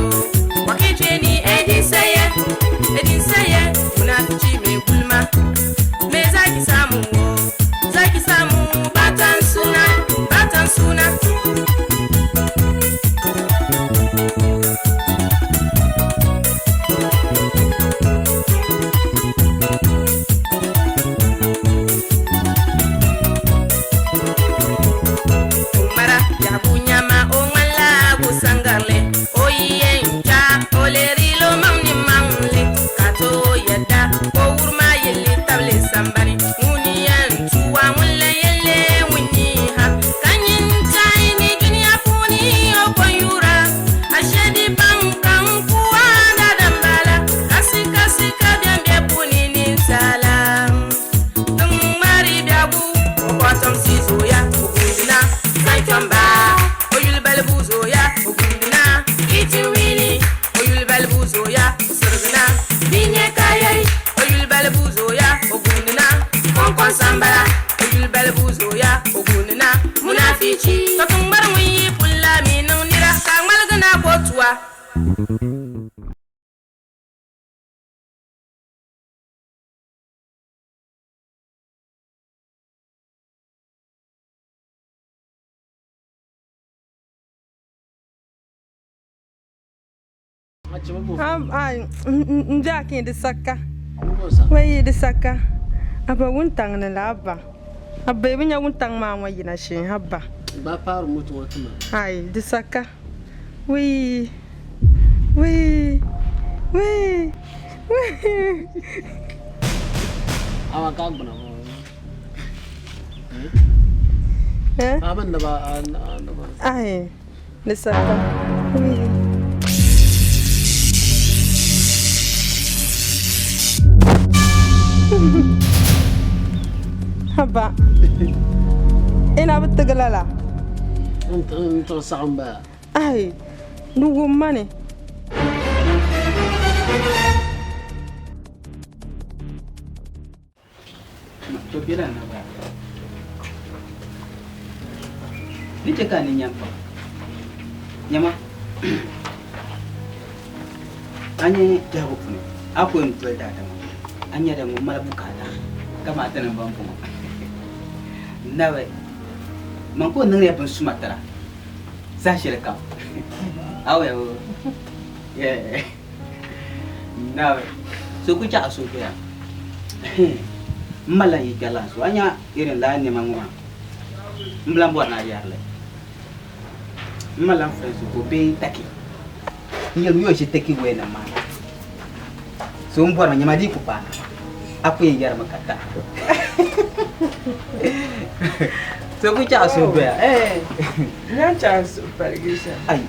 wakechwe ni edinseye edinseye munafici mai gulma me zaki samu o zaki samu batan suna batan suna. Mara yabu nyama o ŋmanila gusangarili o yi yɛn kpa o lerilo maŋ ni maŋli ka to yɛda o wurima yili tabili sambani ŋuni yɛn tuwa ŋun la yɛn lee ŋun nyiha ka nyin taai ni dunia puuni o konyura ashedi baŋ ka n kuwa daadam bala kasi kasi ka biɛn bɛ puuni ninsala tiŋ ŋmari biɛgu o kɔtomsi zooya o gundina sanchɔmba o yuli balibu zooya o gundina itiwini o yuli balibu zooya o sirigina binyɛ kayai o yuli balibu zooya o gundina kɔnkɔn sambala o yuli balibu zooya o gundina munafici ka tiŋgbari ŋun yi pun la mi niŋ nira ka ŋmaligi na ka o tuwa. Ai, n biɛɣu ka di saka. Wai di saka. Aba wuntaŋ ni la abba. Abba yi bi nya wuntaŋ maa ŋɔ yina shee abba. Gba paari moto ŋɔ ti ma. Ai di saka. Wai wai wai wai. Awa ka gbuna ŋɔ. Eh? A bin naba a naba. Ai di saka. Wai. Haba. Ina bi tigi lala. N tiɣi saɣim baya. Ai, di wum ma ni. To bela na ba. Ni chɛ ka a ni nyam pam. Nyama, a nyɛ biɛhigu puuni, a ku yɛn doli daadama, a nyɛla ŋun mali bukaata kamani ti ni ban bɔŋɔ. Nabi, man ka o niŋdiya bin suma tira saha shɛli kam. Awo ya o. Yeah. Nabi, so ku chaɣa so doya. M malila yi kpɛrilan so, a nya irin lala nɛma ŋɔ maa, m bi lan bɔri ni a yɛri li. M malila n friend so ka o be Turkey. N yɛli mi o ʒi Turkey waya nim maa na. So n bɔrimi nyama di ku paana a ku yɛn yɛrimi ka ta. So ku chaɣa so doya. Eh. Nyan chaɣa suhu paligi shɛm. Ai,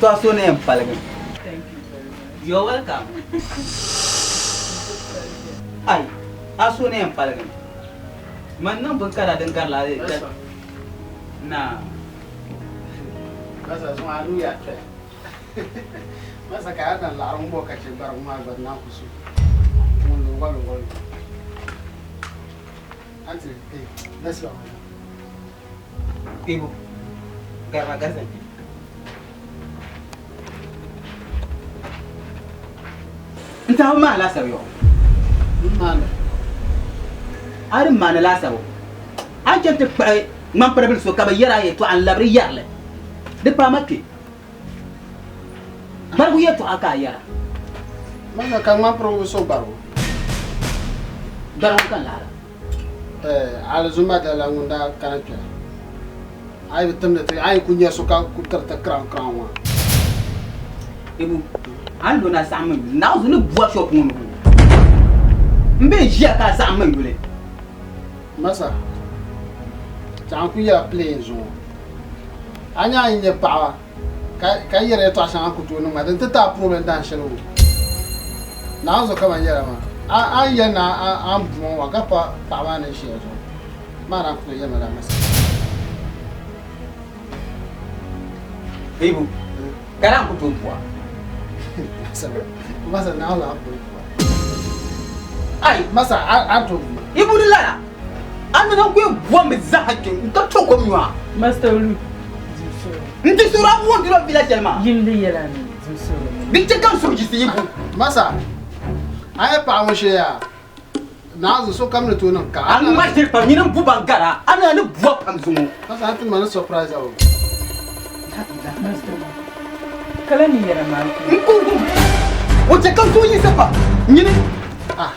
to a so ni yɛn paligi. Thank you very much. You're welcome. Ai, a so ni yɛn paligi. Man niŋ bin kara din gari la. Na. Masa zuŋɔ a nuu yaa kpɛhi. Masa ka a dan laɣiri ŋun bɔ ka chɛ gbarigu maa gba naan ku su ŋun lo wali wali. Anti, eh, let's go. Ibu, garba garzan ki. N tahi maa laasabu yɔ. N maani. A di maani laasabu. A ni chani ti kpuɣi ŋmampiribili so ka bɛ yɛri a yɛtɔɣa n-labiri yɛri li. Di paai ma kpe. Gbarigu yɛtɔɣa ka a yɛra. Masa ka ŋmampirigu bi so gbarigu. Gbarigu ka n lahira. Eh, alizuma dala ŋun daa kana kpɛra. A yi bi timdi ti, a yi ku nya so ka ku tiriti kiraŋ kiraŋ maa. Ibu, a ni lo ni a saɣim ma yuli, Naawuni ni bua shop ŋɔ ni o. M be n-ʒiya ka a saɣim ma yuli. Masa, chaŋ ku yɛla plane zuŋɔ. A nya a yi nyɛ paɣaba ka yɛri yɛtɔɣa shɛŋa ku tooi niŋ maa, din ti ti a problem dahin shɛli o. Naawuni zuɣu ka man yɛra maa, a ni yɛli ni a ni bu ma maa ka pa paɣa maa ni ʒiya zuɣu maa naan ku tooi yɛli ma lala masa. Ibu, ka naan ku tooi bu a. Masa, Naawuni zuɣu a ku tooi bu a. Ai! Masa, a ni tooi bu ma. Ibu di lala, a ni na ku yɛn bombi zaa kpe n-ka tooi kom nyu a. Master Olu, dimsoro. N di soro a wuhi dilo vila shɛli maa. Yim di yɛla ni dimsoro. Din chɛ ka n suhu yiɣisi Ibu. Masa, a yɛ paɣa ŋɔ shee yaa, Naawuni sokam ni tooi niŋ ka a. A ŋma ʒiri pam, nyini m-bu ban gara a ni a ni bua pam zuŋɔ. Masa, a ti ma ni surprise a o. Master Olu, kala ni yɛla maa ku. N ku wum. O chɛ ka n suhu yiɣisi pam, nyini. Ah.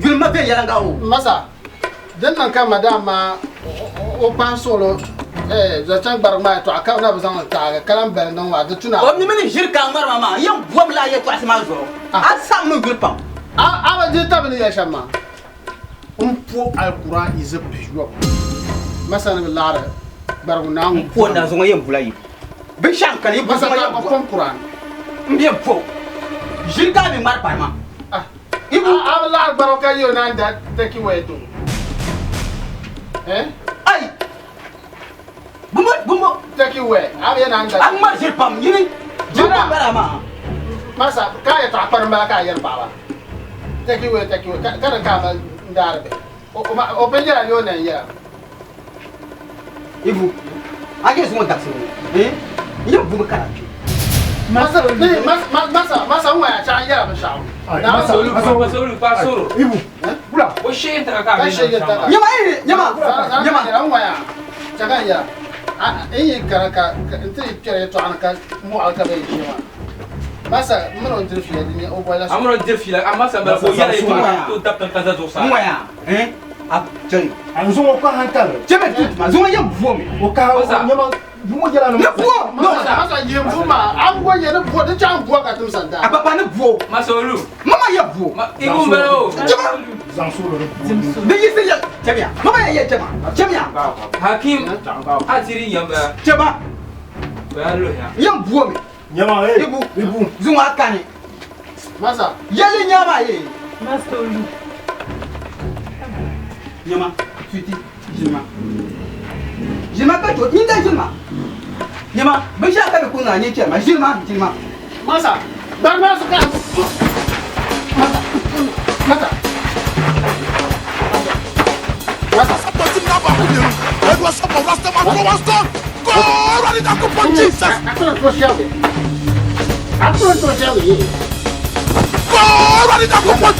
Yuli ma viɛnyɛliŋga o. Masa, din niŋ ka madam maa o pahi suɣulo zaŋ chaŋ gbarigu maa yɛtɔɣa ka na bi zaŋ li taagi ka lahi bali niŋ maa di tuna. O mi ni ʒiri ka a ŋmari ma maa, n yɛn bom la a yɛtɔɣisi maa zuɣu. A saɣim mi yuli pam. A bi dihi tabili ni yɛli shɛm maa, m po Alikuran izi pihiyɔbu Masa ni bi laɣiri gbarigu Naawuni M po na zuŋɔ yɛn bula yi. Binshɛɣu n-kani yi bu Masa zuŋɔ ka yɛn a bu. pom Kuran. M yɛn po ʒiri ka a mi ŋmari pari ma. Ibu a bi laɣiri gbarigu ka yi o naan da Turkey waya to. Eh? Ai! Bumbo, bumbo. Turkey waya, a bi yɛn naan da. A ŋmari ʒiri pam, nyini. Ʒiri pam bala maa. Masa, ka a yɛtɔɣa kparim bala ka a yɛri paɣaba. Turkey waya, Turkey waya, ka di ka a mali n daari bihi. O pun yɛla ni o na n-yɛra. Ibu, a je zuŋɔ dabisi ŋɔ, eh? N yɛn bumi ka na kpe. Masa, masa, masa, n waya chaɣ n yɛla binshɛɣu. Masa, olu, pa soro. Ibu, bula. O shee n taga ka a Ka bɛ shee niŋ n taga. Nyama, eh, nyama, nyama. N waya, chaɣ n yɛla. N yi kara ka n ti kpɛri yɛtɔɣa ni ka mɔɣili ka bɛ yi ʒiya maa. Masa, m mini o n diri fiila di nyɛ o bolila so. A mini o diri fiila, a masa m-bala ka o yɛla yɛtɔɣa ka o dabi tiŋ ka za zuɣusaa. N waya, eh? A chani. A zuŋɔ ka hankali. Chɛmɛ tuntuma, zuŋɔ yɛn buo mi. O ka nyama buo yɛla ni. Ni buo. Masa, masa yɛn buo maa, a buo yɛ ni buo, di chaŋ buo ka tim sani A papa ni buo. Masa olu. Mama yɛ buo. Ibu m-bala o. Chɛma. Zaŋ suɣulo ni buo. Di yiɣisi yɛ chɛmiya. Mama yɛ yɛ chɛma. Chɛmiya. Hakim, a tiri yɛn bala. Chɛma. O yaa luhiya. Yɛn buo mi. Nyama, eh. Ibu. Ibu. Zuŋɔ a kani. Masa. Yɛli nyama ye. Master Olu. Nyama, sweetie, ʒinima. Ʒinima ka cho, nyin da ʒinima. Nyama, binshɛɣu ka bɛ ku niŋ a nyin chɛri ma, ʒinima, ʒinima. Masa, gbarigu maa so ka. Masa, masa. Masa.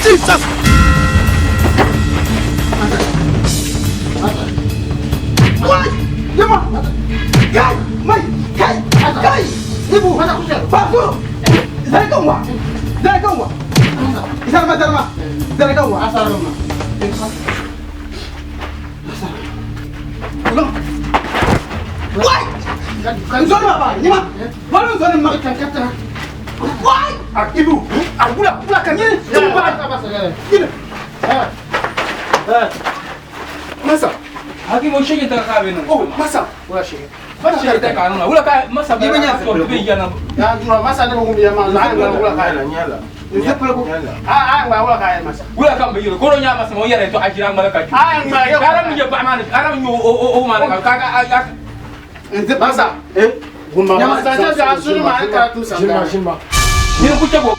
Jesus! Wai! Yama! Kai! Mai! Kai! Kai! Ibu! Fasu! Zare kan wa! Zare kan wa! Zarma zarma! Zare kan wa! Wai! Nzoni ma ba, nyima! Wani nzoni ma kan kata. Wai! Ibu! A wula wula kan yini! Ibu ba! Yini! Masa. Hakim o shege ta ka be no. Oh, masa. Wula shege. Masa shege ta ka no. Wula ka masa ba. Ibe nya to be yana. Ya dura masa ne ko ya ma na ngwa wula ka Nyala nyala. Nzepele ko. A a ngwa wula ka ya masa. Wula ka be yoro. Koro nya masa mo yara to ajira ngala ka ju. Ah, ngba yo. Aram je ba ma aram nyo o o o ma ka ka ka. Masa. Eh? Gumba. Masa ja ja sunu ma ka tu sanda. Jima jima. Ni ku chabo.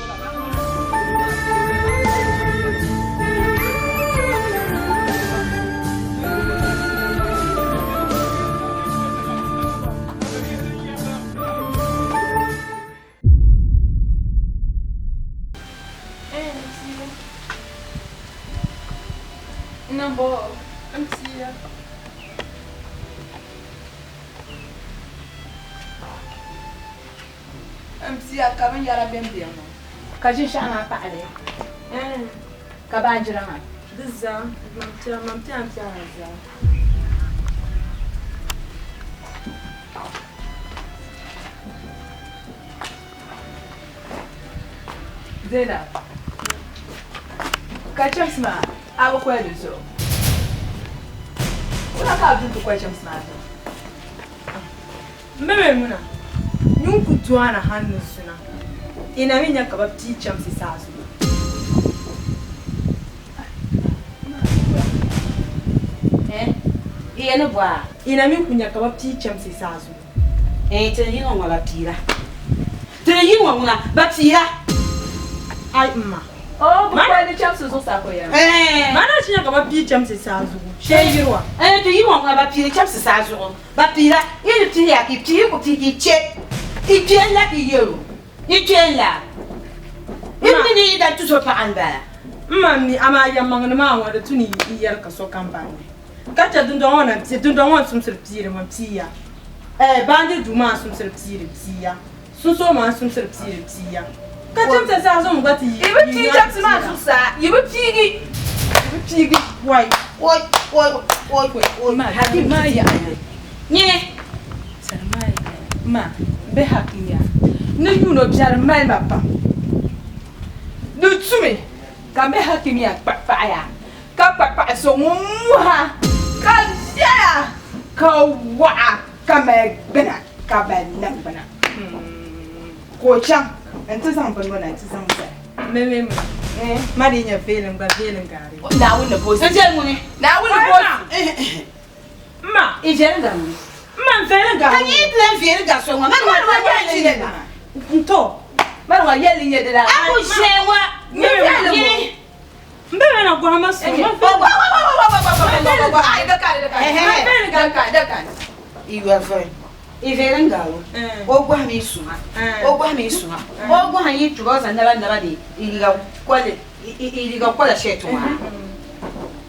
Nambo, n bia. N bia ka binyɛra bembe ŋɔ ka ʒinshɛɣu maa paɣali ka baanjira maa. Di zaa, mam piɛla mam piɛla n piɛla zaa. Zainab, ka chɛmsi maa a bi koli di zuɣu. Wula ka a du nti koli chɛmsi maa zuɣu? M be ŋuna, nyun ku dɔana hali ni zuna, ina mi nya ka bɛ pii chɛmsi saa zuɣu. Eh? Iya ni bɔa. Ina mi ku nya ka bɛ pii chɛmsi saa zuɣu. Eh, tini yi ŋɔ ba piira. Tini yi ŋɔ ŋuna ba piira. Ai mma. Oh, bi koli di chɛmsi zuɣusaa ko yɛli. Eh. Mana chi nya ka bɛ pii chɛmsi saa zuɣu. Shee yiriwa. Eh, ti yi ŋɔ ŋuna ba piiri chɛmsi saa zuɣu. Ba piira, yi ni pii ya ki pii ku pii ki che. I kpeen la ki yɛro. I kpeen la. I mi ni yi da tuso paɣa n-bala. M ma mi, amaa yɛlimaŋli maa ŋɔ di tu ni yi yɛli ka sokam baŋ li. Ka chɛ dundɔŋ ŋɔ na m-pii, dundɔŋ ŋɔ n-sumsiri piiri ŋɔ piiya. Eh, baanjiri duu maa n-sumsiri piiri piiya. Sunsoo maa n-sumsiri piiri piiya. Ka chɛmsi saa zuɣu mi gba ti yi. Yi bi pii chɛmsi maa zuɣusaa, yi bi piigi. Yi bi piigi. Wai. Oi, oi, oi, oi. Ma, Hakim maa yaɣaya. Nyini. Sani maa yaɣaya. Ma, bɛ Hakim yaa. Ni yuun o biɛri mali ma pam. Di tumi ka bɛ Hakim yaa kpaɣi paɣa yaa. Ka kpaɣi paɣa so ŋun muha ka viɛla ka waɣa ka mali gbuna ka mali niŋgbuna. Ka o chaŋ nti zaŋ bini ŋɔ na nti zaŋ zali. Meme mi. Ma di nya veelim gba veelim gaari. Naawuni ni boosi. N viɛli ŋuni. Naawuni ni boosi. Mma. I viɛli gari ŋuni. Mma n veelim gaari. Ka nyɛ ti lan viɛli gari so ŋɔ. Mani ŋɔ ti lan yɛli nyɛ di N to. Mani ŋɔ yɛli nyɛ di la. A ku ʒe ŋɔ. N viɛli ŋɔ. M be na gɔhima so. Ma viɛli I yɔri vɔi. I viɛli gari o. O gɔhimi i suma. O gɔhimi i suma. O gɔhim yi trouser naba naba ni i liiga kɔli i liiga kɔla shirt ŋɔ.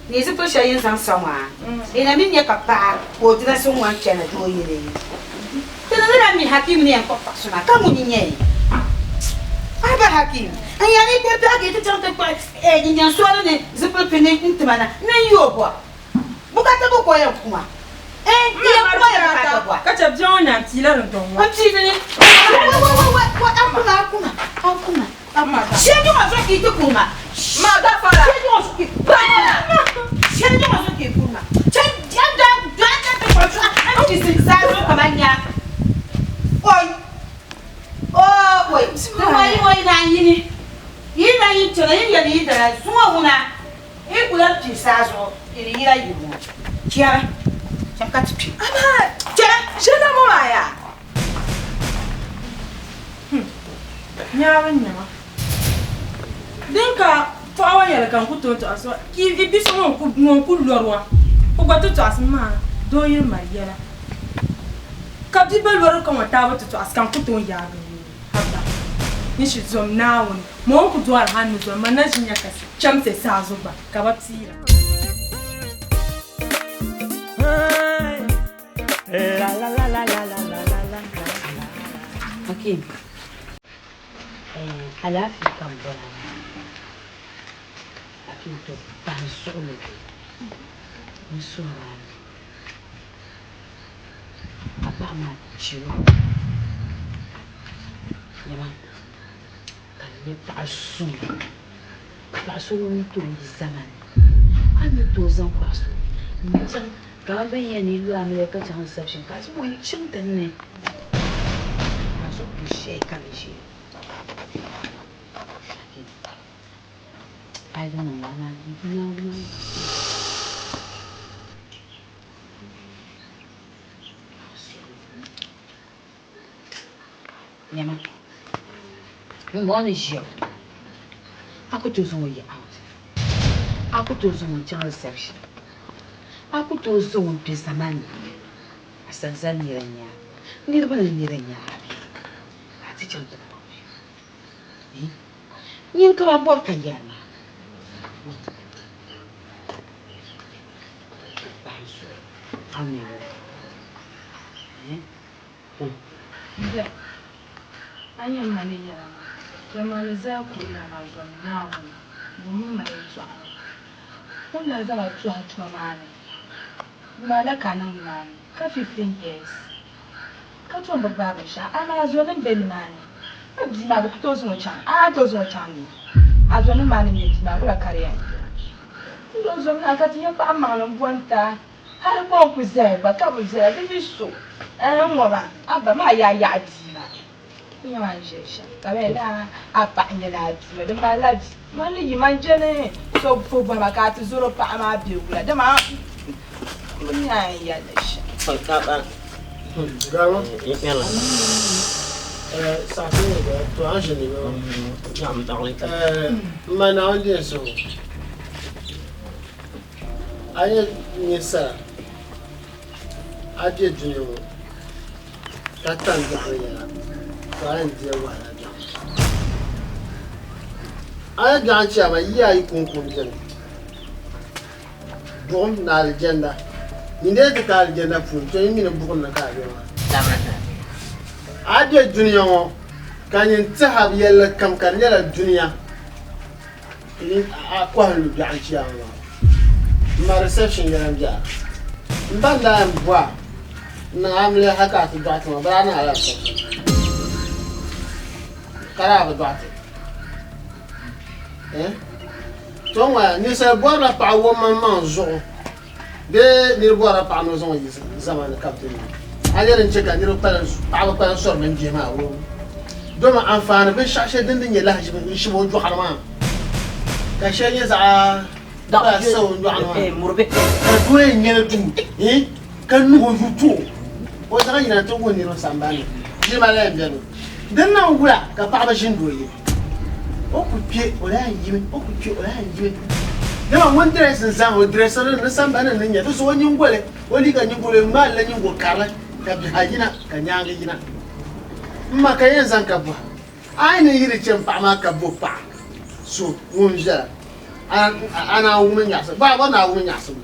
Ni zipili shɛli yin zaŋ sa ŋɔ. Ina mi nyɛ ka paɣa ka o dirɛsi ŋɔ n-chana doo yili. Ti ni na mi Hakim ni yɛn kpuɣi paɣa so maa ka ŋuni n-nyɛ li? A ba Hakim, n yɛn ni kpe biɛhigu yi ti chaŋ ti kpuɣi jinjɛm sɔɔli ni zipili pini n-ti ma na ni n yi o bɔri. Bukata bɔ ka o yɛn kuma? Eh, n yɛn kuma ya bukata bɔri. Ka chɛ bia ŋɔ nya m-piila din tɔŋ ŋɔ. M pii di ni. Wai wai wai wai wai a kuma a kuma a kuma a kuma. Shee ŋɔ zuɣu ka yi ti kuma. Ma gafara. Shee ŋɔ zuɣu ka yi kuma. Shee ŋɔ zuɣu ka yi kuma. Chɛ a daa daa daa ti kɔri zuɣu a mi ti zaa zuɣu kaman nya. Oi oh oi di ŋɔ yi ŋɔ yi naan yini yi naan yi chana yi yɛli yi dana zuŋɔ ŋuna yi kula pii saa zuɣu yi di yila yi ŋɔ chɛri chɛm ka ti kpi. Amaa chɛri. Ʒe na ŋɔ maa yaa. Nyaaba nyama. Din ka tɔɣa wa yɛli ka n ku tooi tɔɣisi wa, ka i bi so ŋun ku lɔri wa, o gba ti tɔɣisi maa doo yiri mali yɛla. Ka bia ba lɔri ka ŋɔ taabo ti tɔɣisi ka n ku tooi yaagi n nuu. Haba! Ni shi zom Naawuni, ma o ni ku dɔɣiri hal ni zom ma na ʒi nya kasi chɛmsi saa zuɣu gba ka ba piira. La la la la la la la la la. Hakim, alaafee ka n bɔra maa. Hakim to pahi n suɣili n suhiri a mi a paɣa maa chɛ o nyama ka n nyɛ paɣa suŋ paɣa so ŋun tooi yi zamani a ni tooi zaŋ paɣa so n-chaŋ kamani bɛ ni yɛli ni yi lu amiliya ka chaŋ reception ka a zaŋ o chaŋ dinni ka a zuɣu kuli ʒiɛya ka bi ʒiya a yi niŋ lala maa Naawuni maa Nyama, ŋumbɔŋɔ ni ʒiya ŋɔ, a ku tooi zaŋ o yi out, a ku tooi zaŋ o n-chaŋ reception, a ku tooi zaŋ o n-kpe zamaani ni, a sanzali nira n-nyɛ a, niriba ni nira n-nyɛ a bee ka a ti chaŋ ti bɔri bɛ. Nyini ka ban bɔri ka n yɛli maa. Bahi zuɣu, a mi o. Bɛ, a nya ma ni yɛla maa, yɛlimaŋli zaa kuhila ma zom Naawuni, wummi ma yɛtɔɣa ŋɔ. O ni daa zaŋ ma tɔhi tuma maa ni, yuma ala ka a niŋ nimaani, ka 15 years, ka tom bi gbaai binshɛɣu, amaa zɔnim be nimaani, a bia maa bɛ ku tooi zaŋ o chaŋ, a tooi zaŋ o chaŋ ni a zɔnim maa ni nyɛ bia maa wula ka di yɛn be? N doo zom naa ka ti nya paɣ maŋli m-bɔni ti a. Hal ka o ku zaya gba ka bi zaya, di yi so n ŋɔ maa, a ba maa yaa yaɣi bia maa. N nya maa ni ʒe shɛm ka bɛ yɛli a a paɣa nyɛla a bia din malila bia. Man ni yi man je ni so po bɔhi ma ka a ti zɔr o paɣa maa bɛ wula dama m bi nya a ni yɛli li shɛm. M ma Naawuni deei suhu. A yi nyɛ sala a be dunia ŋɔ ka tam biɛɣu yɛla to a yɛn di wahala biɛɣu. A yi biɛɣu n-chɛ a ma yiya ayi kɔŋko m-beni, buɣim ni alijanna. Nyin dee ti ka alijanna puuni to yi mi ni buɣim ni ka a be maa. A be dunia ŋɔ ka nyin tɛha yɛlli kam ka di nyɛla dunia. A kɔhi n-lu biɛɣu n-chɛ a ŋɔ. M ma reception yɛla m-be a. M ba n-daa yɛn bo a n-niŋ amiliya hal ka a ti dɔɣi ti ma, bɛ daa niŋ a la reception ka daa bi dɔɣi ti. Eh? To ŋɔ ninsal bɔrila paɣa o maŋmaŋ zuɣu bee nir bɔrila paɣa ni o zaŋ o yi zamani ka bɛ ti niŋ. A nya din chɛ ka niriba kpalim paɣaba kpalim sɔri bɛ ni bihi maa woo. Doma anfaani binshɛɣu shɛli din di nyɛ lahiʒibu n-shib o jɔɣiri maa ka shɛli nyɛ zaɣ sa o nyɔɣu ni maa ka doo yɛn nyɛli duu ka nuhi o yuli tuhi o o zaŋ yina nti wuhi niriba sambani ni jilima la yɛn beni. Din niŋ wula ka paɣaba ʒini doo ye? O ku kpe o lahi yimi, o ku kpe o lahi yimi. Dama ŋun dirɛsi n-zaŋ o dirɛsiri ni sambani ni nya di zuɣu o nyiŋgoli, o liiga nyiŋgoli ŋmaali la nyiŋgo karili ka biha yina ka nyaaŋa yina. M ma ka yɛn zaŋ ka bɔhi, A yi ni yi di chɛ m paɣa maa ka bo paɣ so ŋun viɛla, a naan wum n nyaɣisim? Bɔ a bɔri ni a wum n nyaɣisim?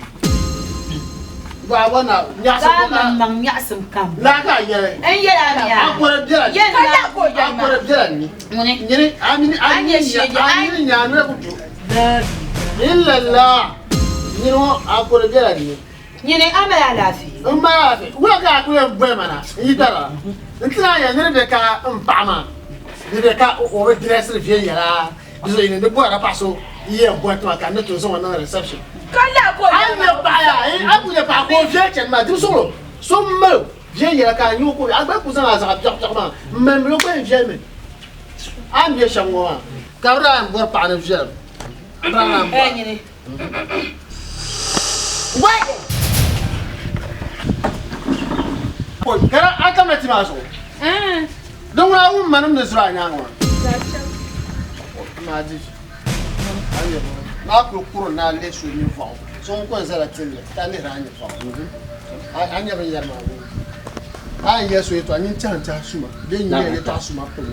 Bɔ a bɔri ni a nyaɣisim Daa maŋmaŋ nyaɣisim kam. Laa ka a yɛli. N yɛl a mi a. A kɔre biɛla ni. Yɛl A kɔre biɛla ni. Ŋuni? Nyini a mini a mini a mini nyaanira ku du. Illallah nyini ŋɔ a kɔre biɛla ni. Nyini a mali alaafee. N mali alaafee. Wula ka a kuli yɛn boli ma na n yi tara? N ti naan yɛli ni di be ka n paɣa maa di be ka o bi dirɛsiri viɛnyɛla di zuɣu yi ni di bɔrila paɣa so yi yɛn boli ti ma ka n ni tooi zaŋ o niŋ reception. Ka lahi ka o A yi nya paɣa yaa a yi kuli nya paɣa ka o viɛli chani maa dibisuɣulo so m-mali o viɛnyɛla ka a nya o ka o a gba ku zaŋ a zaɣ biɛɣu biɛɣu maa m-mali o gba yɛn viɛlimi a ni be shɛm ŋɔ maa ka bɛ daa yɛn bɔri paɣa ni viɛlim bɛ daa naan bɔri. Kara a kamina ti maa zuɣu. Din ŋuna a wum manim ni zuri a nyaaŋa maa. Maa di. Maa kuli kuri na lihi so ninvɔɣu. So ŋun ko n-zala tilli ka lihiri a ninvɔɣu. A nya binyɛri maa bee? A yi yɛli so yɛtɔɣa nyin tɛhi n-tɛhi suma bee nyin yɛli yɛtɔɣa suma polo.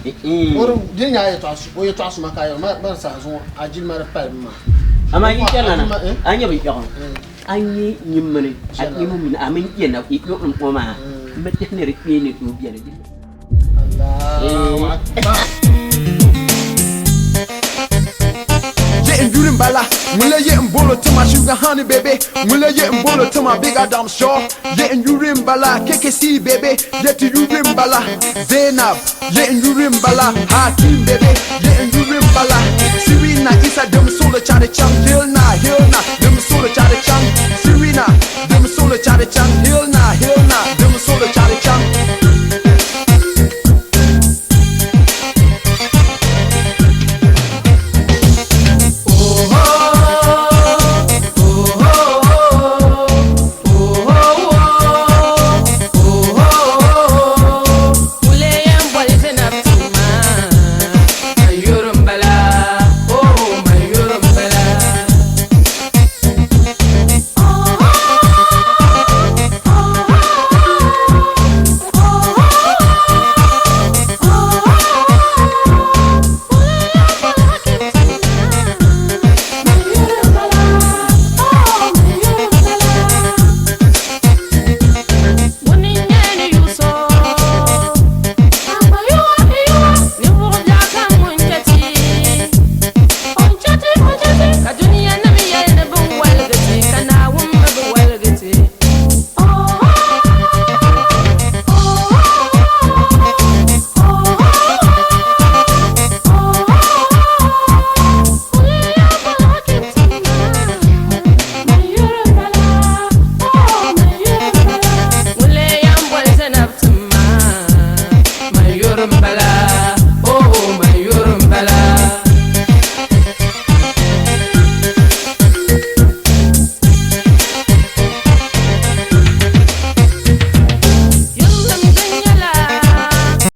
O di nya o yɛtɔɣa suma ka a yɛli ma bari saha zuŋɔ a jilima di palimi maa. Amaa yi chana na, a nya binshɛɣu A nyɛ nyin mini a kpee mini a mini yɛn na yuɣurim ŋɔ maa m bi tɛhi ni di kpee ni tooi beni. Allahu Akbar. Ye n yuri bala, ŋun ye n bolo tima sugar honey baby, ŋun ye n bolo tima big Adam Shaw. Ye n yuri bala, KKC baby, ye ti yuri bala, Zainab, ye n yuri bala, Hakim baby, ye n yuri bala, Sirina Isa dem solo chare cham